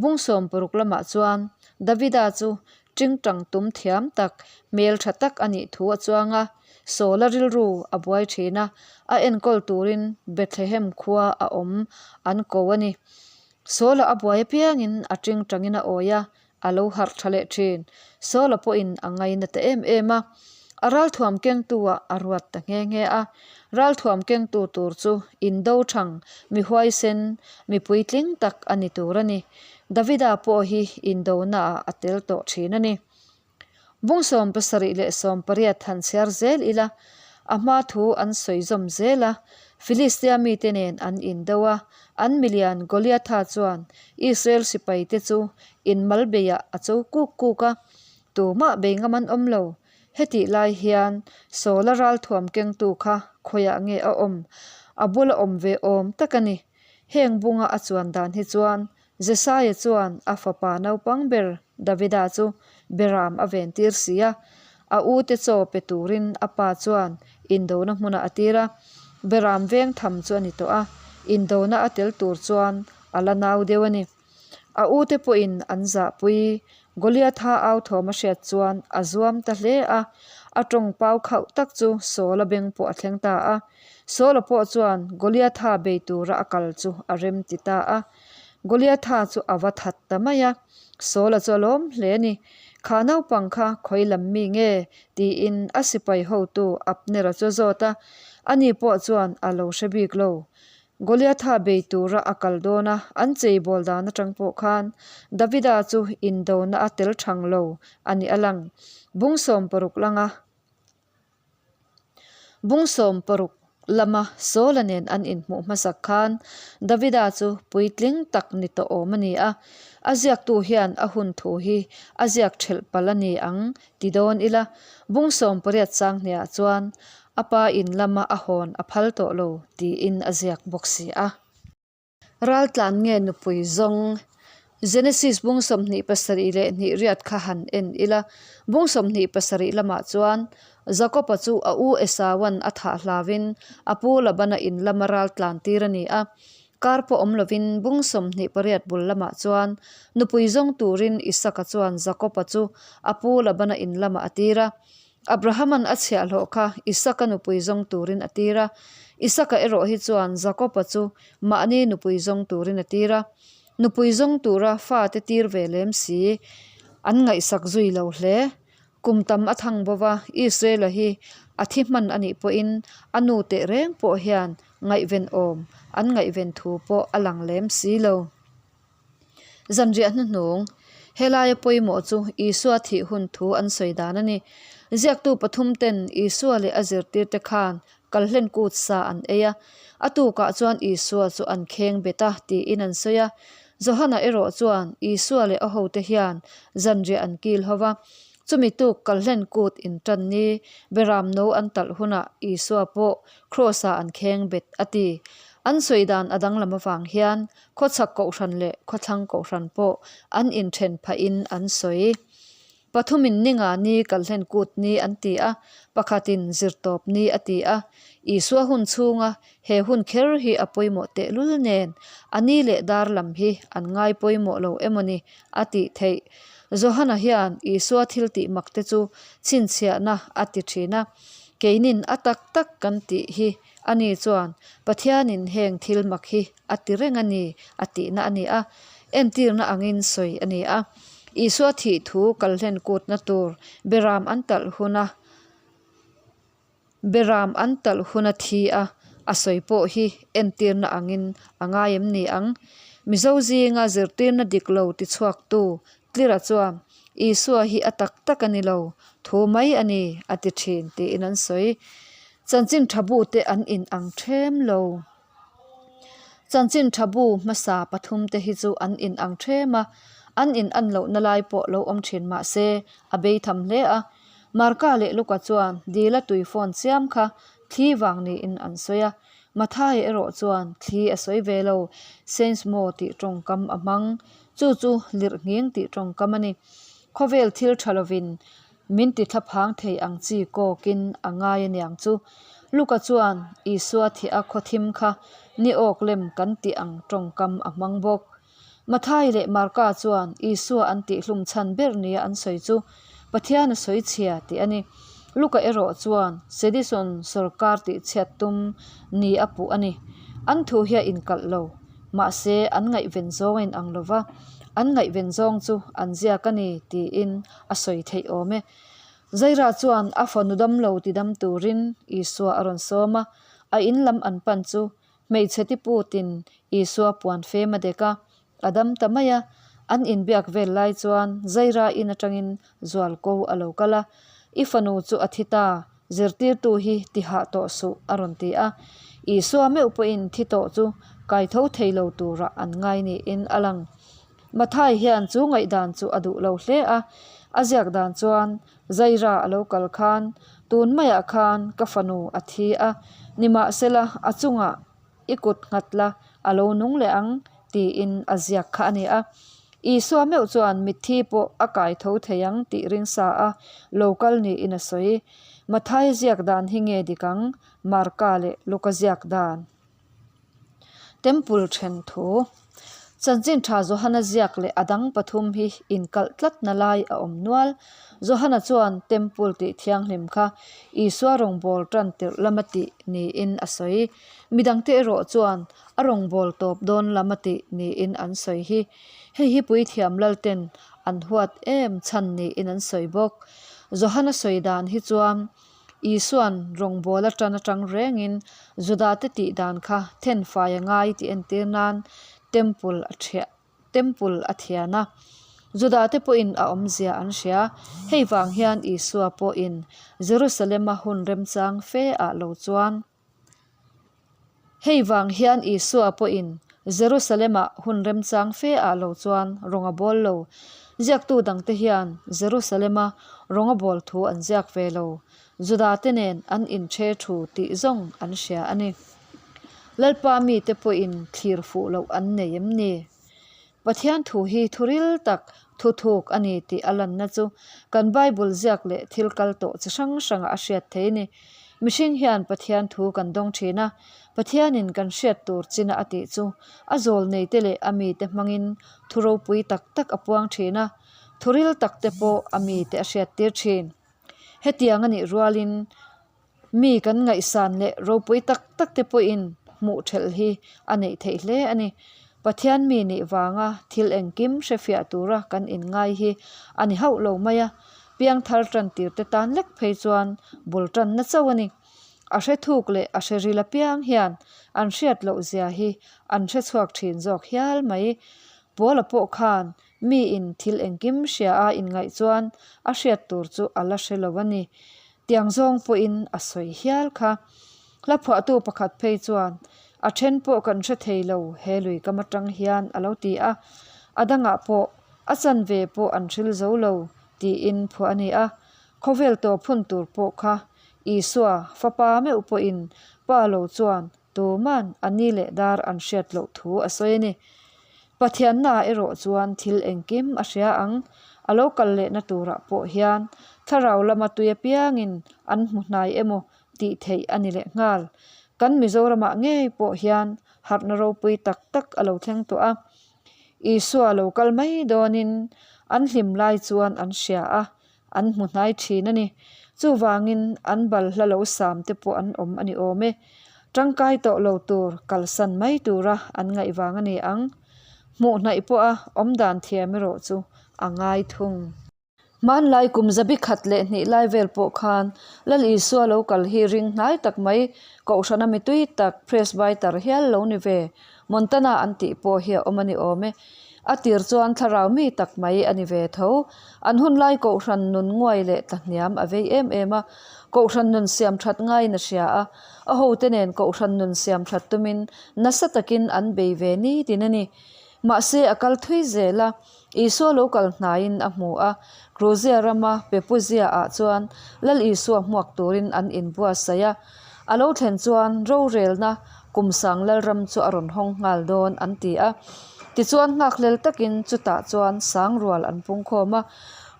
Bung 60 lamah chuan Davida chu Tingtang tum thiam tak, hmel tha tak a nih thu a chuang a, Saula rilru a buai thin a, a enkawl turin Bethlehem khua a awm an ko a ni. Saula a buai apiangin a tingtangin a awi a, a lo harh tha leh thin. Saula pawhin a ngaina ta em em a, a ralthuam kengtu ah a ruat ta nghe nghe a. Ralthuam kengtu tur chu indo thang, mi huaisen, mi puitling tak a ni tur a ni. Davida pawh hi indonaah a tel tawh thin a ni. Bung 70 leh 80 han chhiar zel ila, a hma thu an sawi zawm zel a, Filistia mite nen an indo a, an milian Goliatha chuan Israel sipaite chu inmal beiah a cho kuk kuk a, tumah bei ngam an awm lo. Hetih lai hian Saula ralthuam kengtu kha khawiah nge a awm? A bula awm ve awm tak a ni. Heng bunga a chuan dan hi chuan Jesaia chuan a fapa naupang ber Davida chu Beram a ven tir si a, a ute chaw pe turin a pa chuan indona hmunah a tir a. Beram veng tham chu a ni tawh a, indona a tel tur chuan a la nau deuh a ni. A ute pawhin an zahpui Goliatha au thawm a hriat chuan a zuam ta hle a, a tawng pau khauh tak chu Saula beng pawh a thleng ta a. Saula pawh chuan Goliatha bei tura a kal chu a rem ti ta a. Goliatha chu a va that ta mai a, Saula chu a lawm hle a ni. Kha naupang kha khawi lam mi nge? tiin a sipai hotu Abnera chu a zawt a, ani pawh chuan a lo hre bik lo. Goliatha bei tura a kal dawn a, an cheibawl dan atang pawh khan Davida chu indona a tel thang lo a ni a lang. Bung 60 langa Bung 60 lama Saula nen an inhmuh hmasak khan Davida chu puitling tak ni tawh awm a ni a, a ziaktu hian a hun thu hi a ziak thelh palh a ni ang ti dawn ila, bung 80 chang hniah chuan a pa in lama a hawn a phal tawh lo tiin a ziak bawk si a. Raltlan nge nupui zawng? Genesis bung 27 leh hnih riat kha han en ila, bung 27 lamah chuan Jakob-a chu a u Esauan a thah hlauin a pu Labana in lama raltlan tir a ni a. Kar pawh awm lovin bung 28 bul lamah chuan nupui zawng turin Isaka chuan Jakob-a chu a pu Labana in lamah a tir a. Abrahama'n a chhiahhlawh kha Isaka nupui zawng turin a tir a, Isaka erawh hi chuan Jakoba chu mahni nupui zawng turin a tir a. Nupui zawng tura fate tir ve lem si an ngaihsak zui lo hle. Kum tam a thang bo va, Israela hi a thi hman a nih pawhin a nu teh reng pawh hian ngaihven awm an ngaihven thu pawh a lang lem si lo. Zanriah hnuhnung, Helaia pawimawh chu Isua thih hun thu an sawi dan a ni. Ziaktu pathum ten Isua leh a zirtirte khan kalhlen kut sa an ei a, a tukah chuan Isua chu an kheng bet a tiin an sawi a. Johana erawh chuan Isua leh a hote hian zanriah an kil ho va, chumi tuk kalhlen kut intan ni Beram no an talh hunah Isua pawh Kraws-ah an kheng bet a ti. An sawi dan a danglam avang hian Khawchhak kohhran leh khawthlang kohhran pawh an inthen phahin an sawi. Pathumin ninga ni kalhlen kut ni an ti a, pakhatin zirtawp ni a ti a. Isua hun chhunga he hun kher hi a pawimawh tehlul nen a ni leh dar lam hi an ngai pawimawh lo emaw ni a tih theih. Johana hian Isua thil tih mak te chu chhinchhiahna a ti thin a, keinin a tak tak kan tih hi ani chuan Pathianin heng thil mak hi a ti reng a ni a tihna a ni a, entirna angin sawi a ni a. Isua thih thu kalhlen kutna tur beram an talh huna Beram an talh hun a thi a, a sawi pawh hi entirna angin a ngai em ni ang? Mizo zinga zirtirna dik lo tichhuaktu Tlira chuan, Isua hi a tak tak a ni lo, thu mai a ni, a ti thin tiin an sawi. Chanchin tha bu te an in ang them lo. Chanchin tha bu hmasa pathum te hi chu an in ang them a, an in an lohna lai pawh lo awm thin mah se a bei tham hle a. Marka leh Luka chuan dila tui phone chiam kha thli vang niin an sawi a, Mathaia erawh chuan thli a sawi ve lo, Seismo tih tawngkam a hmang. Chu chu lirhnghing tih tawngkam a ni. Khawvel thil tha lovin min ti thlaphang thei ang chi kawkin a ngai a niang chu. Luka chuan Isua thih a khawthim kha ni awk lem kan tih ang tawngkam a hmang bawk. Mathai leh Marka chuan Isua an tihhlum chhan ber nia an sawi chu Pathian a sawi chhia tih a ni. Luka erawh chuan Sedison sawrkar tihchhiat tum ni a puh a ni. An thu hi a inkalh lo. Mahse, an ngaihven zawng a inang lo va, an ngaihven zawng chu an ziak a ni tiin a sawi theih awm e. Zaira chuan a fanu damlo tidam turin Isua a rawn sawm a, a in lam an pan chu Hmeichhe tiputin Isua puan fem a dek a, a dam ta mai a. An inbiak vel lai chuan Zaira in atangin Zualko a lo kal a, I fanu chu a thi ta, zirtirtu hi ti hah tawh suh a rawn ti a. Isua meuh pawhin thi tawh chu kaitho thei lo turah an ngai niin a lang. Mathai hian chu ngaihdan chu a duh lo hle a, a ziak dan chuan Zaira a lo kal khan, Tun maiah khan ka fanu a thi a, nimahsela a chungah i kut nghat la, a lo nung leh ang, tiin a ziak kha a ni a. Isua meuh chuan mitthi pawh a kai tho thei ang tih ringsa a lo kal niin a sawi. Mathai ziak dan hi nge dik ang, Marka leh Luka ziak dan? Temple then thu. Chanchin tha Johana ziak leh a dang pathum hi inkalh tlatna lai a awm nual. Johana chuan Temple tih thianghlim kha Isua rawngbâwl tan tirh lama tih niin a sawi. Midangte erawh chuan a rawngbâwl tawp dawn lama tih niin an sawi hi. Hei hi puithiam lalten an huat em chhan niin an sawi bawk. Johana sawi dan hi chuan Isua'n rawngbâwl aṭan aṭang rengin Judate tih dan kha thenfai a ngai tih entir nan Temple a ṭhiah Temple a thian a. Judate pawhin a awmzia an hria. Hei vang hian Isua pawhin Jerusalem-a hun remchang fe ah lo chuan Hei vang hian Isua pawhin Jerusalem-ah hun remchang fe ah lo chuan rawng a bawl lo. Ziaktu dangte hian Jerusalem-a rawng a bawl thu an ziak ve lo. Judate nen an inṭhe thu tih zawng an hria a ni. Lalpa mite pawhin thlir fuh loh an nei em ni? Pathian thu hi thu ril tak, thu thuk a ni tih a lanna chu kan Bible ziak leh thil kal tawh chi hrang hrangah a hriat thei a ni. Mihring hian Pathian thu kan dawng thin a, Pathianin kan hriat tur china a tih chu a zawl neite leh a mite hmangin thu ropui tak tak a puang thin a, thu ril tak te pawh a mite a hriattir thin. Hetiang a nih rualin Mi kan ngaihsan leh ropui tak tak te pawhin hmuh thelh hi a neih theih hle a ni. Pathian mi nih vanga thil engkim hrefiah tura kan inngai hi a ni hauh lo mai a, piangthar tantir te tan lek phei chuan bul tanna chauh a ni. A hre thuk leh a hre ril apiang hian an hriat loh zia hi an hre chhuak thin zawk hial mai. Paula pawh khan miin thil engkim hria a inngaih chuan a hriat tur chu a la hre lo a ni. Tiang zawng pawhin a sawi hial kha. Hla phuahtu pakhat phei chuan, A then pawh kan hre thei lo he lui kam atang hian a lo ti a, a dangah pawh a chanve pawh an hril zo lo tiin phuah a ni a. Khawvel tawp hun tur pawh kha Isua fapa meuh pawhin pa lo chuan Tuman a ni leh dar an hriat loh thu a sawi a ni. Pathianna erawh chuan thil engkim a hria ang. A lo kal lehna turah pawh hian thlarau lama tui apiangin an hmu hnai emaw tih theih a ni leh nghal. Kan Mizoramah ngei pawh hian harhna ropui tak tak a lo thleng tawh a. Isua lo kal mai dawnin an hlim lai chuan an hria a, an hmu hnai thin a ni. Chuvangin an balhla lo sam te pawh an awm a ni awm e. Tangkai tawh lo tur kalsan mai tura an ngaih vang a ni ang. Hmuh hnaih pawha awmdan thiam erawh chu a ngai thung. Hmanlai kum zabi khat leh hnih lai vel pawh khan Lal Isua lo kal hi ring hnai tak mai, Kohhrana mi tui tak Presbyter hial lo ni ve, Montana an tih pawh hi a awm a ni awm e. A tir chuan thlarau mi tak mai a ni ve tho. An hun lai Kohhran nun nguai leh tlahniam a vei em em a, Kohhran nun siam that ngaiin a hria a, a hote nen Kohhran nun siam that tumin nasa takin an bei ve nitin a ni. Mahse a kal thui zel a, Isua lo kal hnaiin a hmu a, Kruzia rama Pepuzia ah chuan Lal Isua hmuak turin an inbuatsaih a. A lo thlen chuan rorelna kumsang Lalram chu a rawn hawng nghal dawn an ti a. Tichuan nghakhlel takin chutah chuan sangrual an pungkhawm a,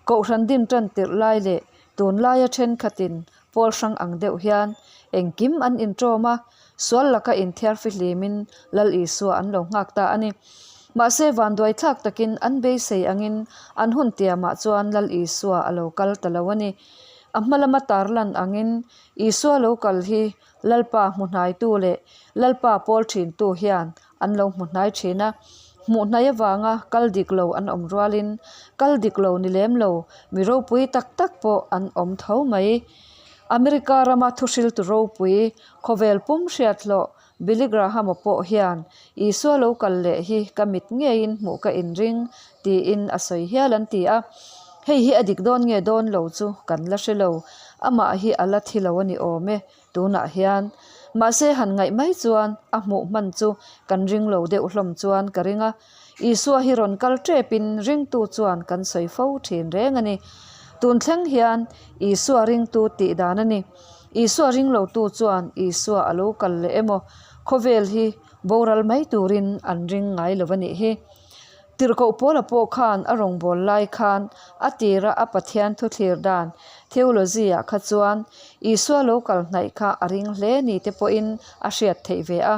Kohhran din tan tirh lai leh tunlaia thenkhatin Pawl hrang ang deuh hian engkim an inṭawm a, sual laka inthiar fihlimin Lal Isua an lo nghak ta a ni. Mahse vanduai thlak takin an beisei angin an hun tiamah chuan Lal Isua a lo kal ta lo a ni. A hma lama tarlan angin Isua lo kal hi Lalpa hmu hnaitu leh Lalpa pawl ṭhintu hian an lo hmu hnai thin a, hmuh hnai avanga kal dik lo an awm rualin kal dik lo ni lem lo mi ropui tak tak pawh an awm tho mai. America rama thuhriltu ropui khawvel pum hriat hlawh Billy Graham-a pawh hian Isua lo kal leh hi ka mit ngeiin hmuh ka inring tiin a sawi hial an ti a, hei hi a dik dawn nge dawn lo chu kan la hre lo, amah hi a la thi lo a ni awm e. Tunah hian mahse han ngaih mai chuan a hmuh hman chu kan ring lo deuh hlawm chuan ka ring a, Isua hi rawn kal tepin ringtu chuan kan sawi fo thin reng a ni. Tun thleng hian Isua ringtu tih dan a ni. Isua ring lotu chuan Isua a lo kal leh emaw khawvel hi boral mai turin an ring ngai lo a nih hi. Tirhkoh Paula pawh khan a rawngbâwl lai khan a tira a Pathian thuthlir dan, theology-ah kha chuan Isua lo kal hnaih kha a ring hle ni te pawhin a hriat theih ve a.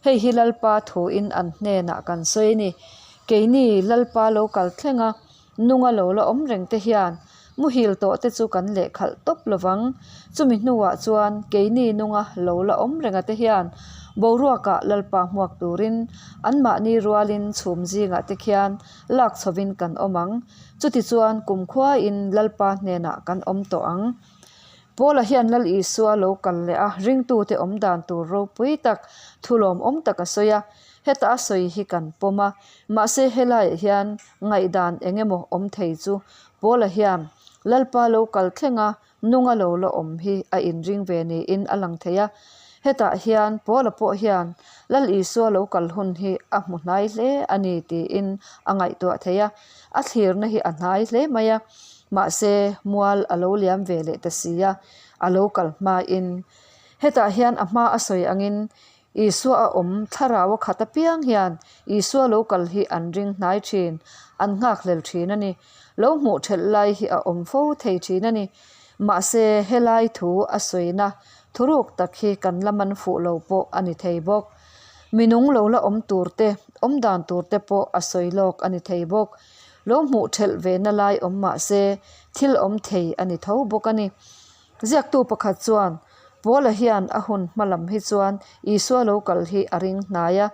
Hei hi Lalpa thuin an hnenah kan sawi a ni. Keini Lalpa lo kal thlenga nunga lo la awm reng te hian Muhil tawh te chu kan leh khalh tawp lovang. Chumi hnuah chuan keini nunga lo la awm renga te hian boruakah Lalpa hmuak turin anmahni rualin chhum zingah te khian lak chhovin kan awm ang. Chutichuan kumkhuain Lalpa hnenah kan awm tawh ang. Paula hian Lal Isua lo kal leh a ringtute awm dan tur ropui tak thulawmawm tak a sawi a. Heta a sawi hi kan pawm a, mahse helaiah hian Ngaihdan eng emaw awm thei chu Paula hian Lalpa lo kal thlenga nunga lo la awm hi a inring ve niin a lang thei a. Hetah hian Paula pawh hian Lal Isua lo kal hun hi a hmu hnai hle a ni tiin a ngaihtuah thei a. A thlirna hi a hnai hle mai a, mahse mual a lo liam ve leh ta si a, a lo kal hmain. Hetah hian a hma a sawi angin Isua a awm thlarau a khat apiang hian Isua lo kal hi an ring hnai thin, an nghakhlel thin a ni. Lo hmuh thelh lai hi a awm fo thei thin a ni. Mahse, helai thu a sawina thuruk tak hi kan la man fuh lo pawh a ni thei bawk. Minung lo la awm tur te, awm dan tur te pawh a sawi lawk a ni thei bawk. Lo hmuh thelh ve na lai awm mahse, thil awm thei a ni tho bawk a ni. Ziaktu pakhat chuan, Paula hian a hun hma lam hi chuan Isua lo kal hi a ring hnai a,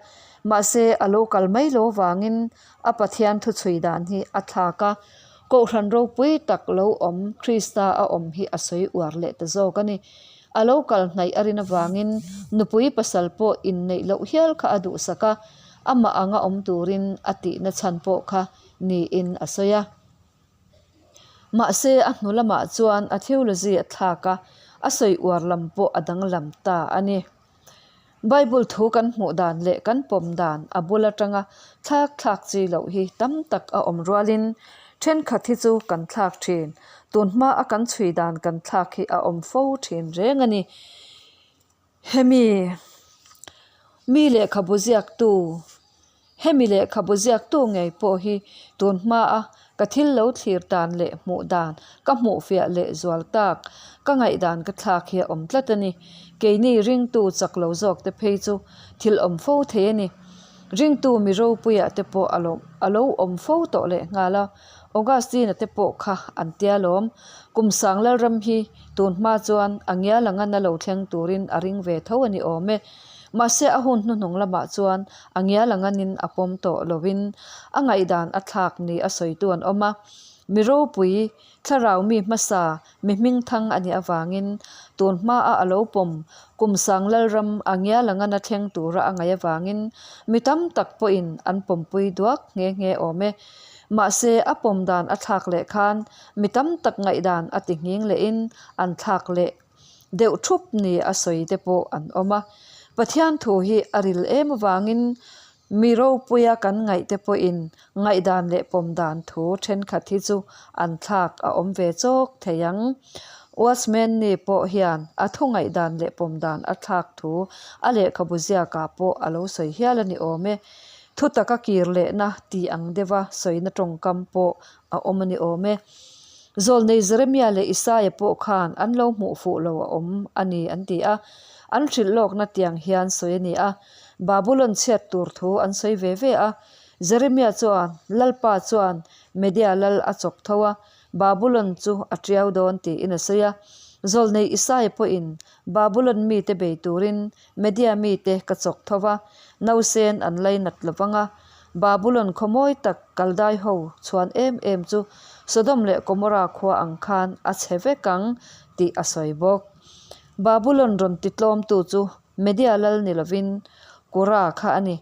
mahse a lo kal mai lo vangin a Pathian thuchhui dan hi a thlak a, Kohhran ropui tak lo awm Krista a awm hi a sawi uar leh ta zawk a ni. A lo kal hnaih a rin avangin nupui pasal pawh inneih loh hial kha a duhsak a, amah anga awm turin a tihna chhan pawh kha niin a sawi a. Mahse, a hnu lamah chuan a theology a thlak a, a sawi uar lam pawh a danglam ta a ni. Bible thu kan hmuh dan leh kan pawm dan a bul atanga thlak thlak chi loh hi tam tak a awm rualin thenkhat hi chu kan thlak thin, tunhma a kan chhui dan kan thlak hi a awm fo thin reng a ni. Hemi mi lehkhabu ziaktu. Hemi lehkhabu ziaktu ngei pawh hi tun hmaa ka thil lo thlir dan leh hmuh dan ka hmuh fiah leh zual tak ka ngaihdan ka thlak hi a awm tlat a ni. Keini ringtu chak lo zawk te phei chu thil awm fo thei a ni. Ringtu mi ropuia te pawh a lo a lo awm fo tawh leh nghal a, Augustine-a te pawh kha an tia lawm. Kum sang Lalram hi tun hma chuan a ngial anga na lo thleng turin a ring ve tho a ni awm e. Mahse a hun hnuhnung lamah chuan a ngial anganin a pawm tawh lovin a ngaihdan a thlak ni a sawitu an awm a. Mi ropui, thlarau mi hmasa, mi hmingthang a nih avangin tun hmaa a lo pawm kum sang Lalram a ngial angana thleng tura a ngaih avangin mi tam tak pawhin an pawmpui duak nghe nghe awm e. Mahse a pawm dan a thlak leh khan mi tam tak ngaihdan a ti nghing lehin an thlak leh deuh thup ni a sawi te pawh an awm a. Pathian thu hi a ril em avangin mi ropuia kan ngaih te pawhin ngaihdan leh pawm dan thu thenkhat hi chu an thlak a awm ve chawk thei ang. Watchman ni pawh hian a thu ngaihdan leh pawm dan a thlak thu a lehkhabu ziakah pawh a lo sawi hial a ni awm e. Thu taka kir lehna tih ang deuha sawina tawngkam pawh a awm a ni awm e. Zawlnei Jeremia leh Isaia pawh khan an lo hmuh fuh lo a awm a ni an ti a, an hrilh lawkna tiang hian sawi a ni a. Babulon chhiat tur thu an sawi ve ve a. Jeremia chuan, Lalpa chuan Media lal a chawk tho a, Babulon chu a tiau dawn tiin a sawi a. Zawlnei Isaia pawhin Babulon mite bei turin Media mite ka chawk tho va, nausen an lainat lo vang a. Babulon khaw mawi tak Kaldai ho chhuan em em chu Sodom leh Gomorrah khua ang khan a chhe vek ang tih a sawi bawk. Babulon rawn ti tlawmtu chu Media lal ni lovin Kura kha a ni.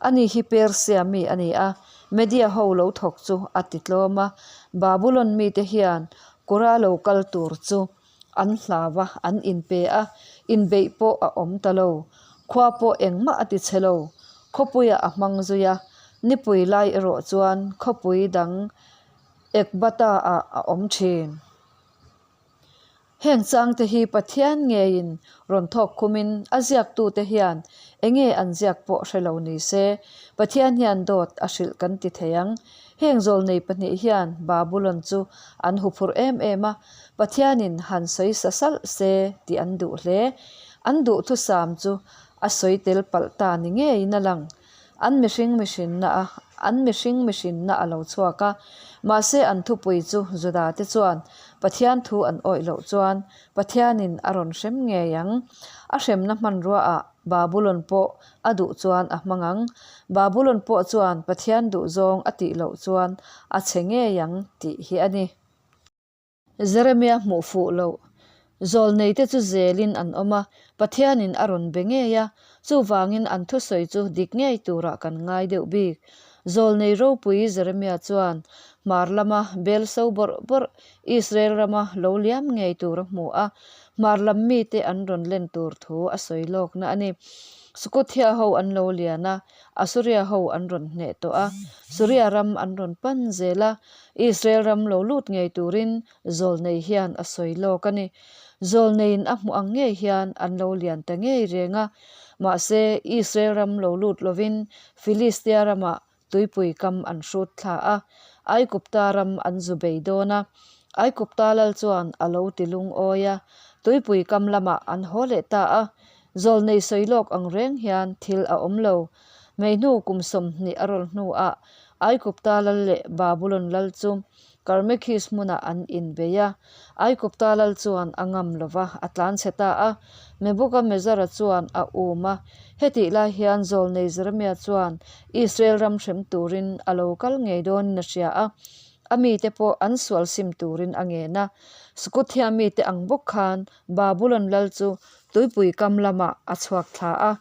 Ani hi Persia mi a ni a, Media ho lo thawk chu a ti tlawm a. Babulon mite hian Kura lo kal tur chu An hlau a, an inpe a, inbeih pawh a awm ta lo. Khua pawh engmah a ti chhe lo. Khawpuiah a hmang zui a, nipui lai erawh chuan khawpui dang Ekbata-ah a awm thin. Heng changte hi Pathian ngeiin rawn thawk khumin a ziaktute hian enge an ziak pawh hre lo ni se, Pathian hian dawt a hrilh kan ti thei ang. Heng zawlnei pahnih hian Babulon chu an huphurh em em a, Pathianin han sawi sa salh se tih an duh hle. An duhthusam chu a sawi tel palh ta ni ngeiin a lang. An mihring mihrinna a an mihring mihrinna a lo chhuak a, mahse an thupui chu Juda te chuan Pathian thu an awih loh chuan Pathianin a rawn hrem ngei ang. A hremna hmanruaah Babulon pawh a duh chuan a hmang ang. Babulon pawh chuan Pathian duhzawng a tih loh chuan a chhe ngei ang tih hi a ni. Jeremia hmuh fuh loh. Zawlneite chu zelin an awm a, Pathianin a rawn be ngei a, chuvangin an thusawi chu dik ngei turah kan ngai deuh bik. Zawlnei ropui Jeremia chuan hmar lama bel so bawrh bawrh Israel rama lo liam ngei tur a hmu a, hmar lam mite an rawn len tur thu a sawi lawkna a ni. Sukuthia ho an lo lian a, Asuria ho an rawn hneh tawh a, Suria ram an rawn pan zel a, Israel ram lo lut ngei turin Zawlnei hian a sawi lawk a ni. Zawlneiin a hmuh ang ngei hian an lo lian ta ngei reng a, mahse Israel ram lo lut lovin Filistia ramah tuipui kam an hrut thla a, Aigupta ram an zu bei dawn a. Aigupta lal chuan a lo ti lungawi a, tuipui kam lamah an haw leh ta a. Zawlnei sawi lawk ang reng hian thil a awm lo. Hmeihnu kum 20 a rawl hnuah Aigupta lal leh Babulon lal chu Karmekhis hmunah an inbei a. Aigupta lal chuan a ngam lo va, a tlanchhe ta a. Nebuchadnezzar-a chuan a um a. Hetih lai hian Zawlnei Jeremia chuan Israel ram hrem turin a lo kal ngei dawnin a hria a. A mite pawh an sual sim turin a ngen a. Sukuthia mite ang bawk khan Babulon lal chu tuipui kam lamah a chhuak thla a.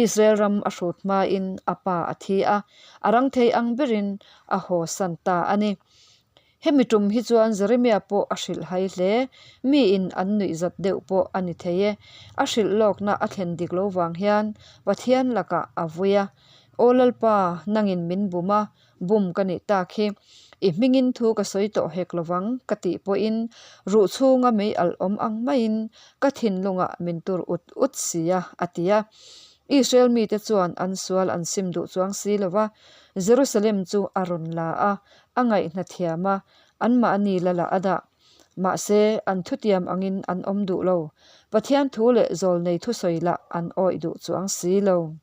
Israel ram a hrut hmain a pa a thi a, a rang thei ang berin a haw san ta a ni. Hemi tum hi chuan Jeremia pawh a hrilh hai hle. Miin an nuih zat deuh pawh a ni thei e. A hrilh lawkna a thlen dik lo vang hian Pathian lakah a vui a, Aw Lalpa, nangin min bum a, bum ka nih tak hi. I hmingin thu ka sawi tawh hek lovang ka tih pawhin ruh chhunga mei alh awm ang maiin ka thinlungah min tur ut ut si a, a ti a. Israel mite chuan an sual an sim duh chuang si lo va, Jerusalem chu a rawn la a, a ngaihna thiam a, anmahni lala a dah. Mahse, an thutiam angin an awm duh lo. Pathian thu leh zawlnei thusawi lah an awih duh chuang si lo.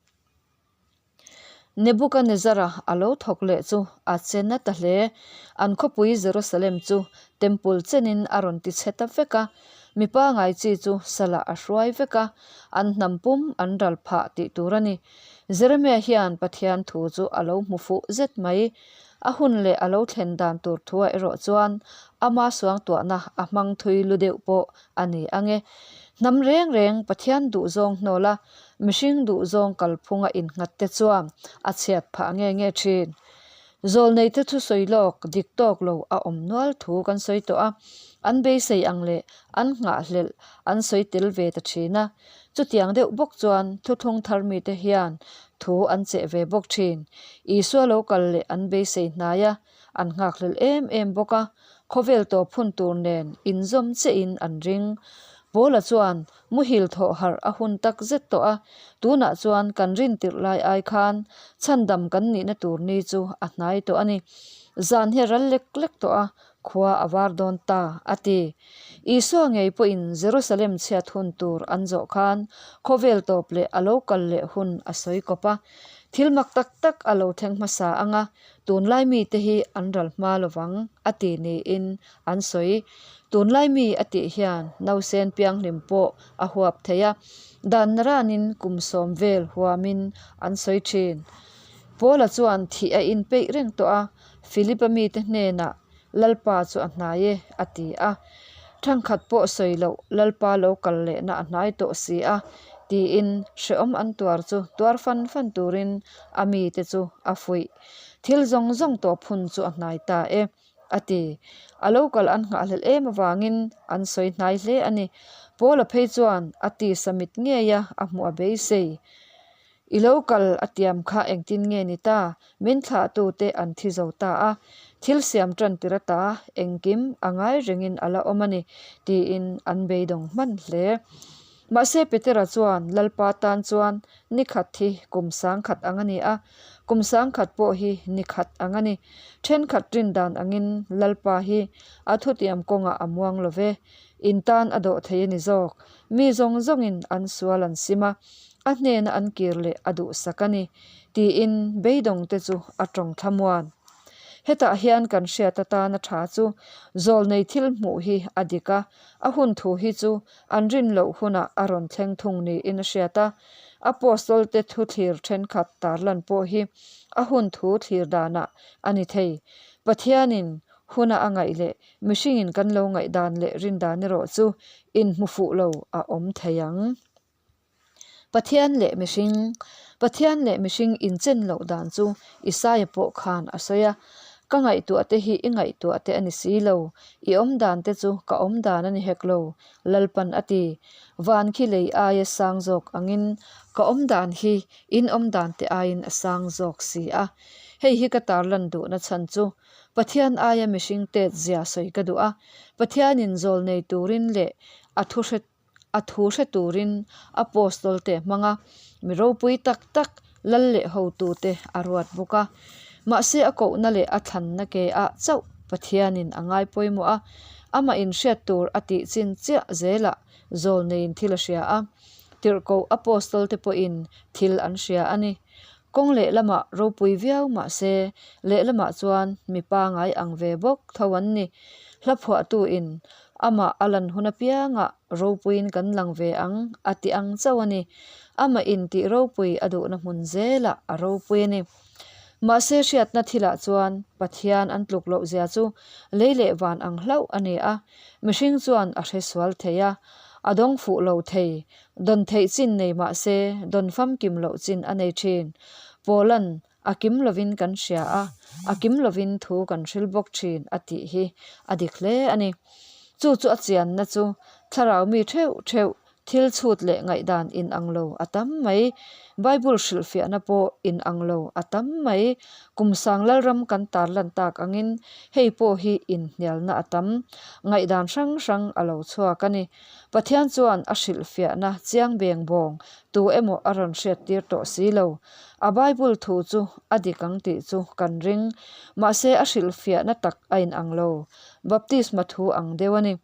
Nebukanezzara a lo thawk leh chu a che na ta hle. An khawpui Jerusalem chu temple chenin a rawn ti chhe ta vek a, mi pangai chi chu salah a hruai vek a, an hnam pum an ral phah tih tur a ni. Jeremiah hian Pathian thu chu a lo hmu fuh zet mai. A hun leh a lo thlen dan tur thuah erawh chuan ama suangtuahna a hmang thui lu deuh pawh a ni ang e. Hnam reng reng Pathian duhzawng hnawl a, mihring duhzawng kalphunga innghat te chuan a chhiat phah nge nge thin. Zawlneite thusawi lawk dik tawk lo a awm nual thu kan sawi tawh a, an beisei ang leh an nghahhlelh an sawi tel ve ta thin a. Chutiang deuh bawk chuan thuthlung thar mite hian thu an cheh ve bawk thin. Isua lo kal leh an beisei hnai a, an nghakhlelh em em bawk a, khawvel tawp hun tur nen inzawm chiahin an ring. Paula chuan muhil thawh harh a hun tak zet tawh a, tunah chuan kan rin tirh lai ai khan chhandam kan nihna tur ni chu a hnai tawh a ni. Zan hi a ral lek lek tawh a, khua a var dawn ta, a ti. Isua ngei pawhin Jerusalem chhiat hun tur an zawh khan khawvel tawp leh a lo kal leh hun a sawi kawp a. Thil mak tak tak a lo thleng hmasa ang a, tunlai mite hi an ral hma lovang, a ti niin an sawi. Tunlai mi a tih hian nausen pianghlim pawh a huap thei a, dan naranin kum sawm vel huamin an sawi thin. Paula chuan thih a inpeih reng tawh a, Philip-a mite hnenah Lalpa chu a hnai e, a ti a. Thangkhat pawh sawi loh Lalpa lo kal lehna a hnai tawh si a, tiin hrehawm an tuar chu tuar fan fan turin a mite chu a fuih. Thil zawng zawng tawp hun chu a hnai ta e, a ti. A lo kal an nghahhlelh em avangin an sawi hnai hle a ni. Paula phei chuan a tisa mit ngeia a hmuh a beisei. I lo kal a tiam kha engtin nge ni ta? Min thlahtute an thi zo ta a, thil siam tan tir ata engkim a ngai rengin a la awm a ni, tiin an beidawng hman hle. Mahse Petera chuan Lalpa tan chuan ni khat hi kum sangkhat ang a ni a, kum sangkhat pawh hi ni khat ang a ni. Thenkhat rindan angin Lalpa hi a thutiam kawngah a muang lo ve, in tan a dawh thei a ni zawk. Mi zawng zawngin an sual an sim a, a hnena an kir leh a duhsak a ni, tiin beidawngte chu a tawng thlamuan. Hetah hian kan hriat atana tha chu zawlnei thil hmuh hi a dik a, a hun thu hi chu an rin loh hunah a rawn thleng thung niin a hriat a. Apostolte thu thlir thenkhat tarlan pawh hi a hun thu thlir danah a ni thei. Pathianin huna a ngaih leh mihringin kan lo ngaihdan leh rindan erawh chu inhmu fuh lo a awm thei ang. Pathian leh mihring, Pathian leh mihring inchen loh dan chu Isaia pawh khan a sawi a, Ka ngaihtuah te hi i ngaihtuah te a ni si lo, i awm dan te chu ka awm dan a ni hek lo, Lalpan a ti. Van khi lei aia sang zawk angin ka awm dan hi in awm dan te aiin a sang zawk si a. Hei hi ka tarlan duhna chhan chu Pathian aia mihring tet zia sawi ka duh a, Pathianin zawl nei turin leh a thu hre A thu hre turin Apostol te hmanga mi ropui tak tak lal leh hotute a ruat bawk a. Mahse a kohna leh a thlanna ke ah chauh Pathianin a ngai pawimawh a, amah inhriat tur a tih chin chiah zelah zawlneiin thil a hria a. Tirhkoh Apostol te pawhin thil an hria a ni. Kawng lehlamah ropui viau mahse lehlamah chuan mi pangai ang ve bawk tho an ni. Hla phuahtuin Amah a lan hun apiangah ropuiin kan lang ve ang a ti ang chauh a ni. Amah intih ropui a duhna hmun zelah a ropui a ni. Mahse hriatna thilah chuan Pathian an tluk loh zia chu lei leh van ang hlauh a ni a, mihring chuan a hre sual thei a, a dawng fuh lo thei, dawn theih chin nei mahse dawn famkim loh chin a nei thin. Paula'n A kim lovin kan hria a, a kim lovin thu kan hril bawk thin a tih hi a dik hle a ni. Chu chu a chianna chu thlarau mi theuh theuh thil chhut leh ngaihdan inang lo a tam mai. Bible hrilhfiahna pawh inang lo a tam mai. Kum sang Lalram kan tarlan tak angin hei pawh hi inhnialna a tam. Ngaihdan hrang hrang a lo chhuak a ni. Pathian chuan a hrilhfiahna chiang beng bawng tu emaw a rawn hriattir tawh si lo. A Bible thu chu a dik ang tih chu kan ring. Mahse a hrilhfiahna tak a inang lo. Baptisma thu ang deuh a ni.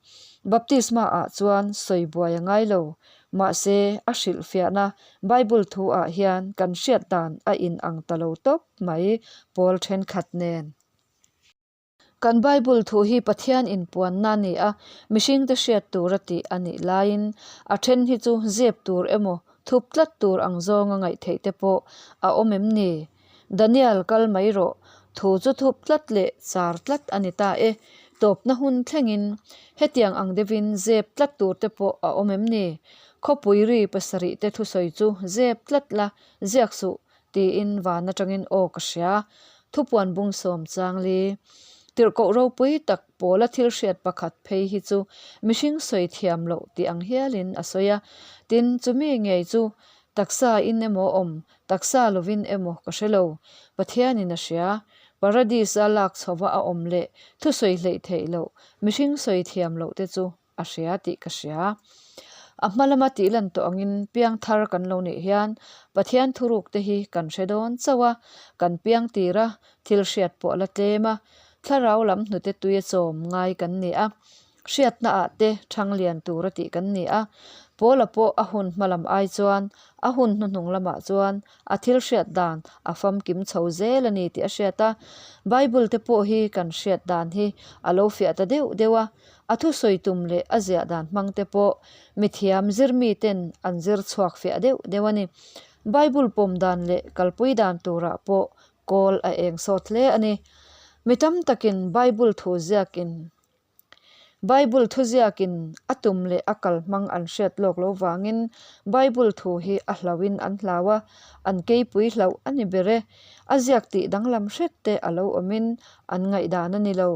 Baptisma ah chuan sawi buai a ngai lo. Mahse a hrilhfiahna Bible thu ah hian kan hriat dan a inang ta lo tawp mai pawl thenkhat nen. Kan Bible thu hi Pathian inpuanna a ni a, mihringte hriat tura tih a nih laiin a then hi chu zep tur emaw thup tlat tur ang zawnga ngaih theih te pawh a awm em ni? Daniel kal mai rawh, thu chu thup tlat leh char tlat a ni ta e, tawpna hun thlengin hetiang ang deuhin zep tlat tur te pawh a awm em ni? Khawpui ri pasarih te thusawi chu zep tlat la, ziak suh tiin van atangin aw ka hria. Thupuan bung sawm chang li. Tirhkoh ropui tak pawla thil hriat pakhat phei hi chu mihring sawi thiam loh tih ang hialin a sawi a. Tin, chumi ngei chu taksa in emaw awm, taksa lovin emaw ka hre lo. Pathianin a hria. Paradis-a lak chhova a awm leh thusawi hleih theih loh, mihring sawi thiam loh te chu a hria tih ka hria. A hma lama tih lan tawh angin piang thar kan lo nih hian Pathian thuruk te hi kan hre dawn chauh a, kan piang tir a, thil hriat pawh a la tlem a, thlarau lam hnute tuia chawm ngai kan ni a, hriatna ah te thang lian tur a tih kan ni a, Paula pawh a hun hma lam ai chuan a hun hnuhnung lamah chuan a thil hriat dan a famkim chho zel a ni tih a hriat a, Bible te pawh hi kan hriat dan hi a lo fiah ta deuh deuh a, A thusawi tum leh a ziah dan hmang te pawh mithiam zirmi ten an zir chhuak fiah deuh deuh a ni. Bible pawm dan leh kalpui dan turah pawh kawl a eng sawt hle a ni. Mi tam takin Bible thu ziakin Bible thu ziakin a tum leh a kal hmang an hriat lawk lo vangin Bible thu hi a hlauhin an hlau a, an keipui hlauh a ni ber e. A ziak tih danglam hret te a lo awmin an ngaihdan a ni lo.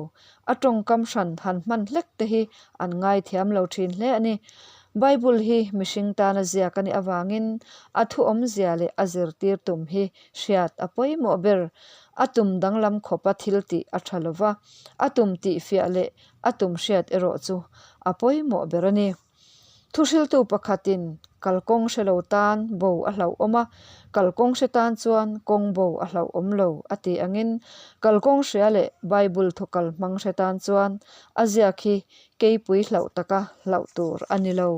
A tawngkam hran han hman hlek te hi an ngaithiam lo thin hle a ni. Bible hi mihring tana ziak a nih avangin a thu awmzia leh a zirtir tum hi hriat a pawimawh ber. A tum danglam khawpa thil tih a tha lova, a tum tih fiah leh a tum hriat erawh chu a pawimawh ber a ni. Thuhriltu pakhatin kalkawng hre lo tan bo a hlauhawm a, kalkawng hre tan chuan kawng bo a hlauhawm lo a tih angin kalkawng hria leh Bible thu kal hmang hre tan chuan a ziak hi keipui hlauh taka hlauh tur a ni lo.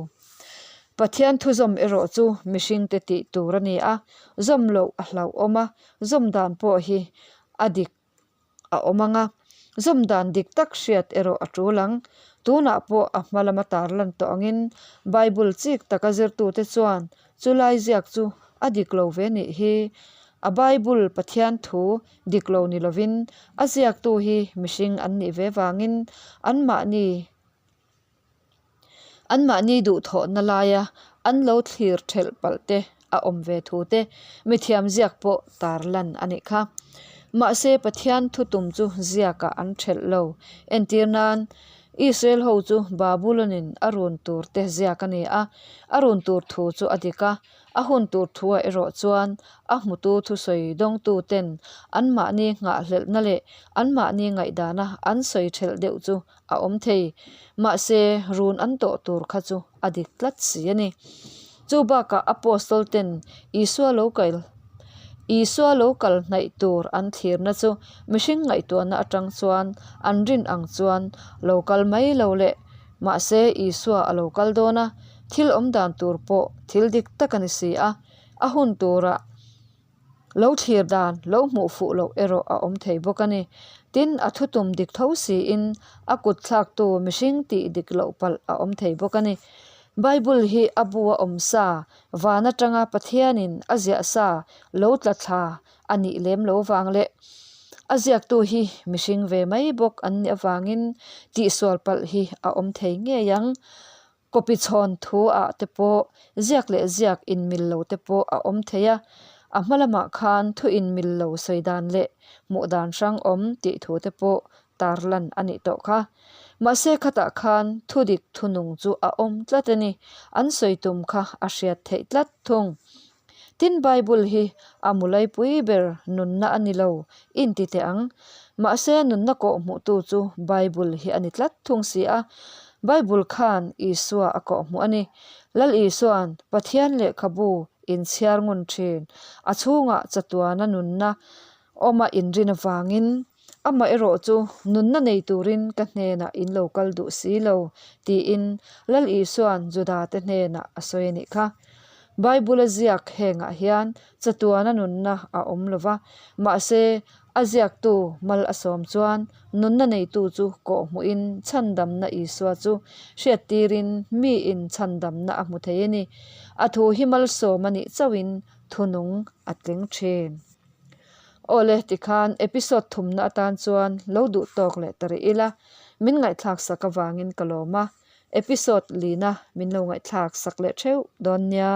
Pathian thu zawm erawh chu mihringte tih tur a ni a, zawm loh a hlauhawm a, zawm dan pawh hi a dik a awm ang a, zawm dan dik tak hriat erawh a tul ang. Tunah pawh a hma lama tarlan tawh angin Bible chik taka zirtute chuan chu lai ziak chu a dik lo ve nih hi. A Bible Pathian thu dik lo ni lovin a ziaktu hi mihring an nih ve vangin anmahni Anmahni duhthawhna laia an lo thlir thelh palh te a awm ve thu te mithiam ziak pawh tar lan a nih kha. Mahse Pathian thutum chu ziakah an thelh lo. Entir nan, Israel ho chu Babulon-in a run tur te ziak a ni a, a run tur thu chu a dik a, a hun tur thuah erawh chuan a hmutu thusawi dawngtu ten anmahni nghahhlelhna leh anmahni ngaihdana an sawi thelh deuh chu a awm thei. Mahse, run an tawh tur kha chu a dik tlat si a ni. Chu bakah Apostol ten Isua lo kal Isua lo kal hnaih tur an thlirna chu mihring ngaihtuahna atang chuan an rin ang chuan lo kal mai lo leh mahse Isua a lo kal dawn a, thil awm dan tur pawh thil dik tak a ni si a, a hun turah Lo thlir dan, lo hmuh fuh loh erawh a awm thei bawk a ni. Tin, a thutum dik tho siin a kut thlaktu mihring tih dik loh palh a awm thei bawk a ni. Bible hi a bu a awm sa, van atanga Pathianin a ziah sa lo tla thla a nih lem lo vang leh a ziaktu hi mihring ve mai bawk an nih avangin tihsual palh hi a awm thei ngei ang. Copy chhawn thu ah te pawh ziak leh ziak inmil lo te pawh a awm thei a, a hma lamah khan thu inmil lo sawi dan leh hmuh dan hrang awm tih thu te pawh tar lan a nih tawh kha. Mahse khatah khan thu dik thu nung chu a awm tlat a ni, an sawi tum kha a hriat theih tlat thung. Tin Bible hi a mulaipui ber nunna a ni lo inti teh ang. Mahse nunna kawhhmuhtu chu Bible hi a ni tlat thung si a. Bible khan Isua a kawhhmuh a ni. Lal Isua'n Pathian lehkhabu inchhiar ngun thin, a chhungah chatuana nunna awma inrin avangin amah erawh chu nunna nei turin ka hnenah in lo kal duh si lo tiin Lal Isua'n Judate hnenah a sawi a nih kha. Bible-a ziak hengah hian chatuana nunna a awm lo va, mahse a ziaktu mal a sawm chuan nunna neitu chu kawhhmuhin chhandamna Isua chu hriattirin miin chhandamna a hmu thei a ni. A thu hi malsawm a nih chauhin thunung a tling thin. Awle tikhan episode thumna atan chuan lo duh tawk leh ta rih ila, min ngaihthlak sak avangin ka lawm a, episode lina min lo ngaihthlak sak leh theuh dawn nia.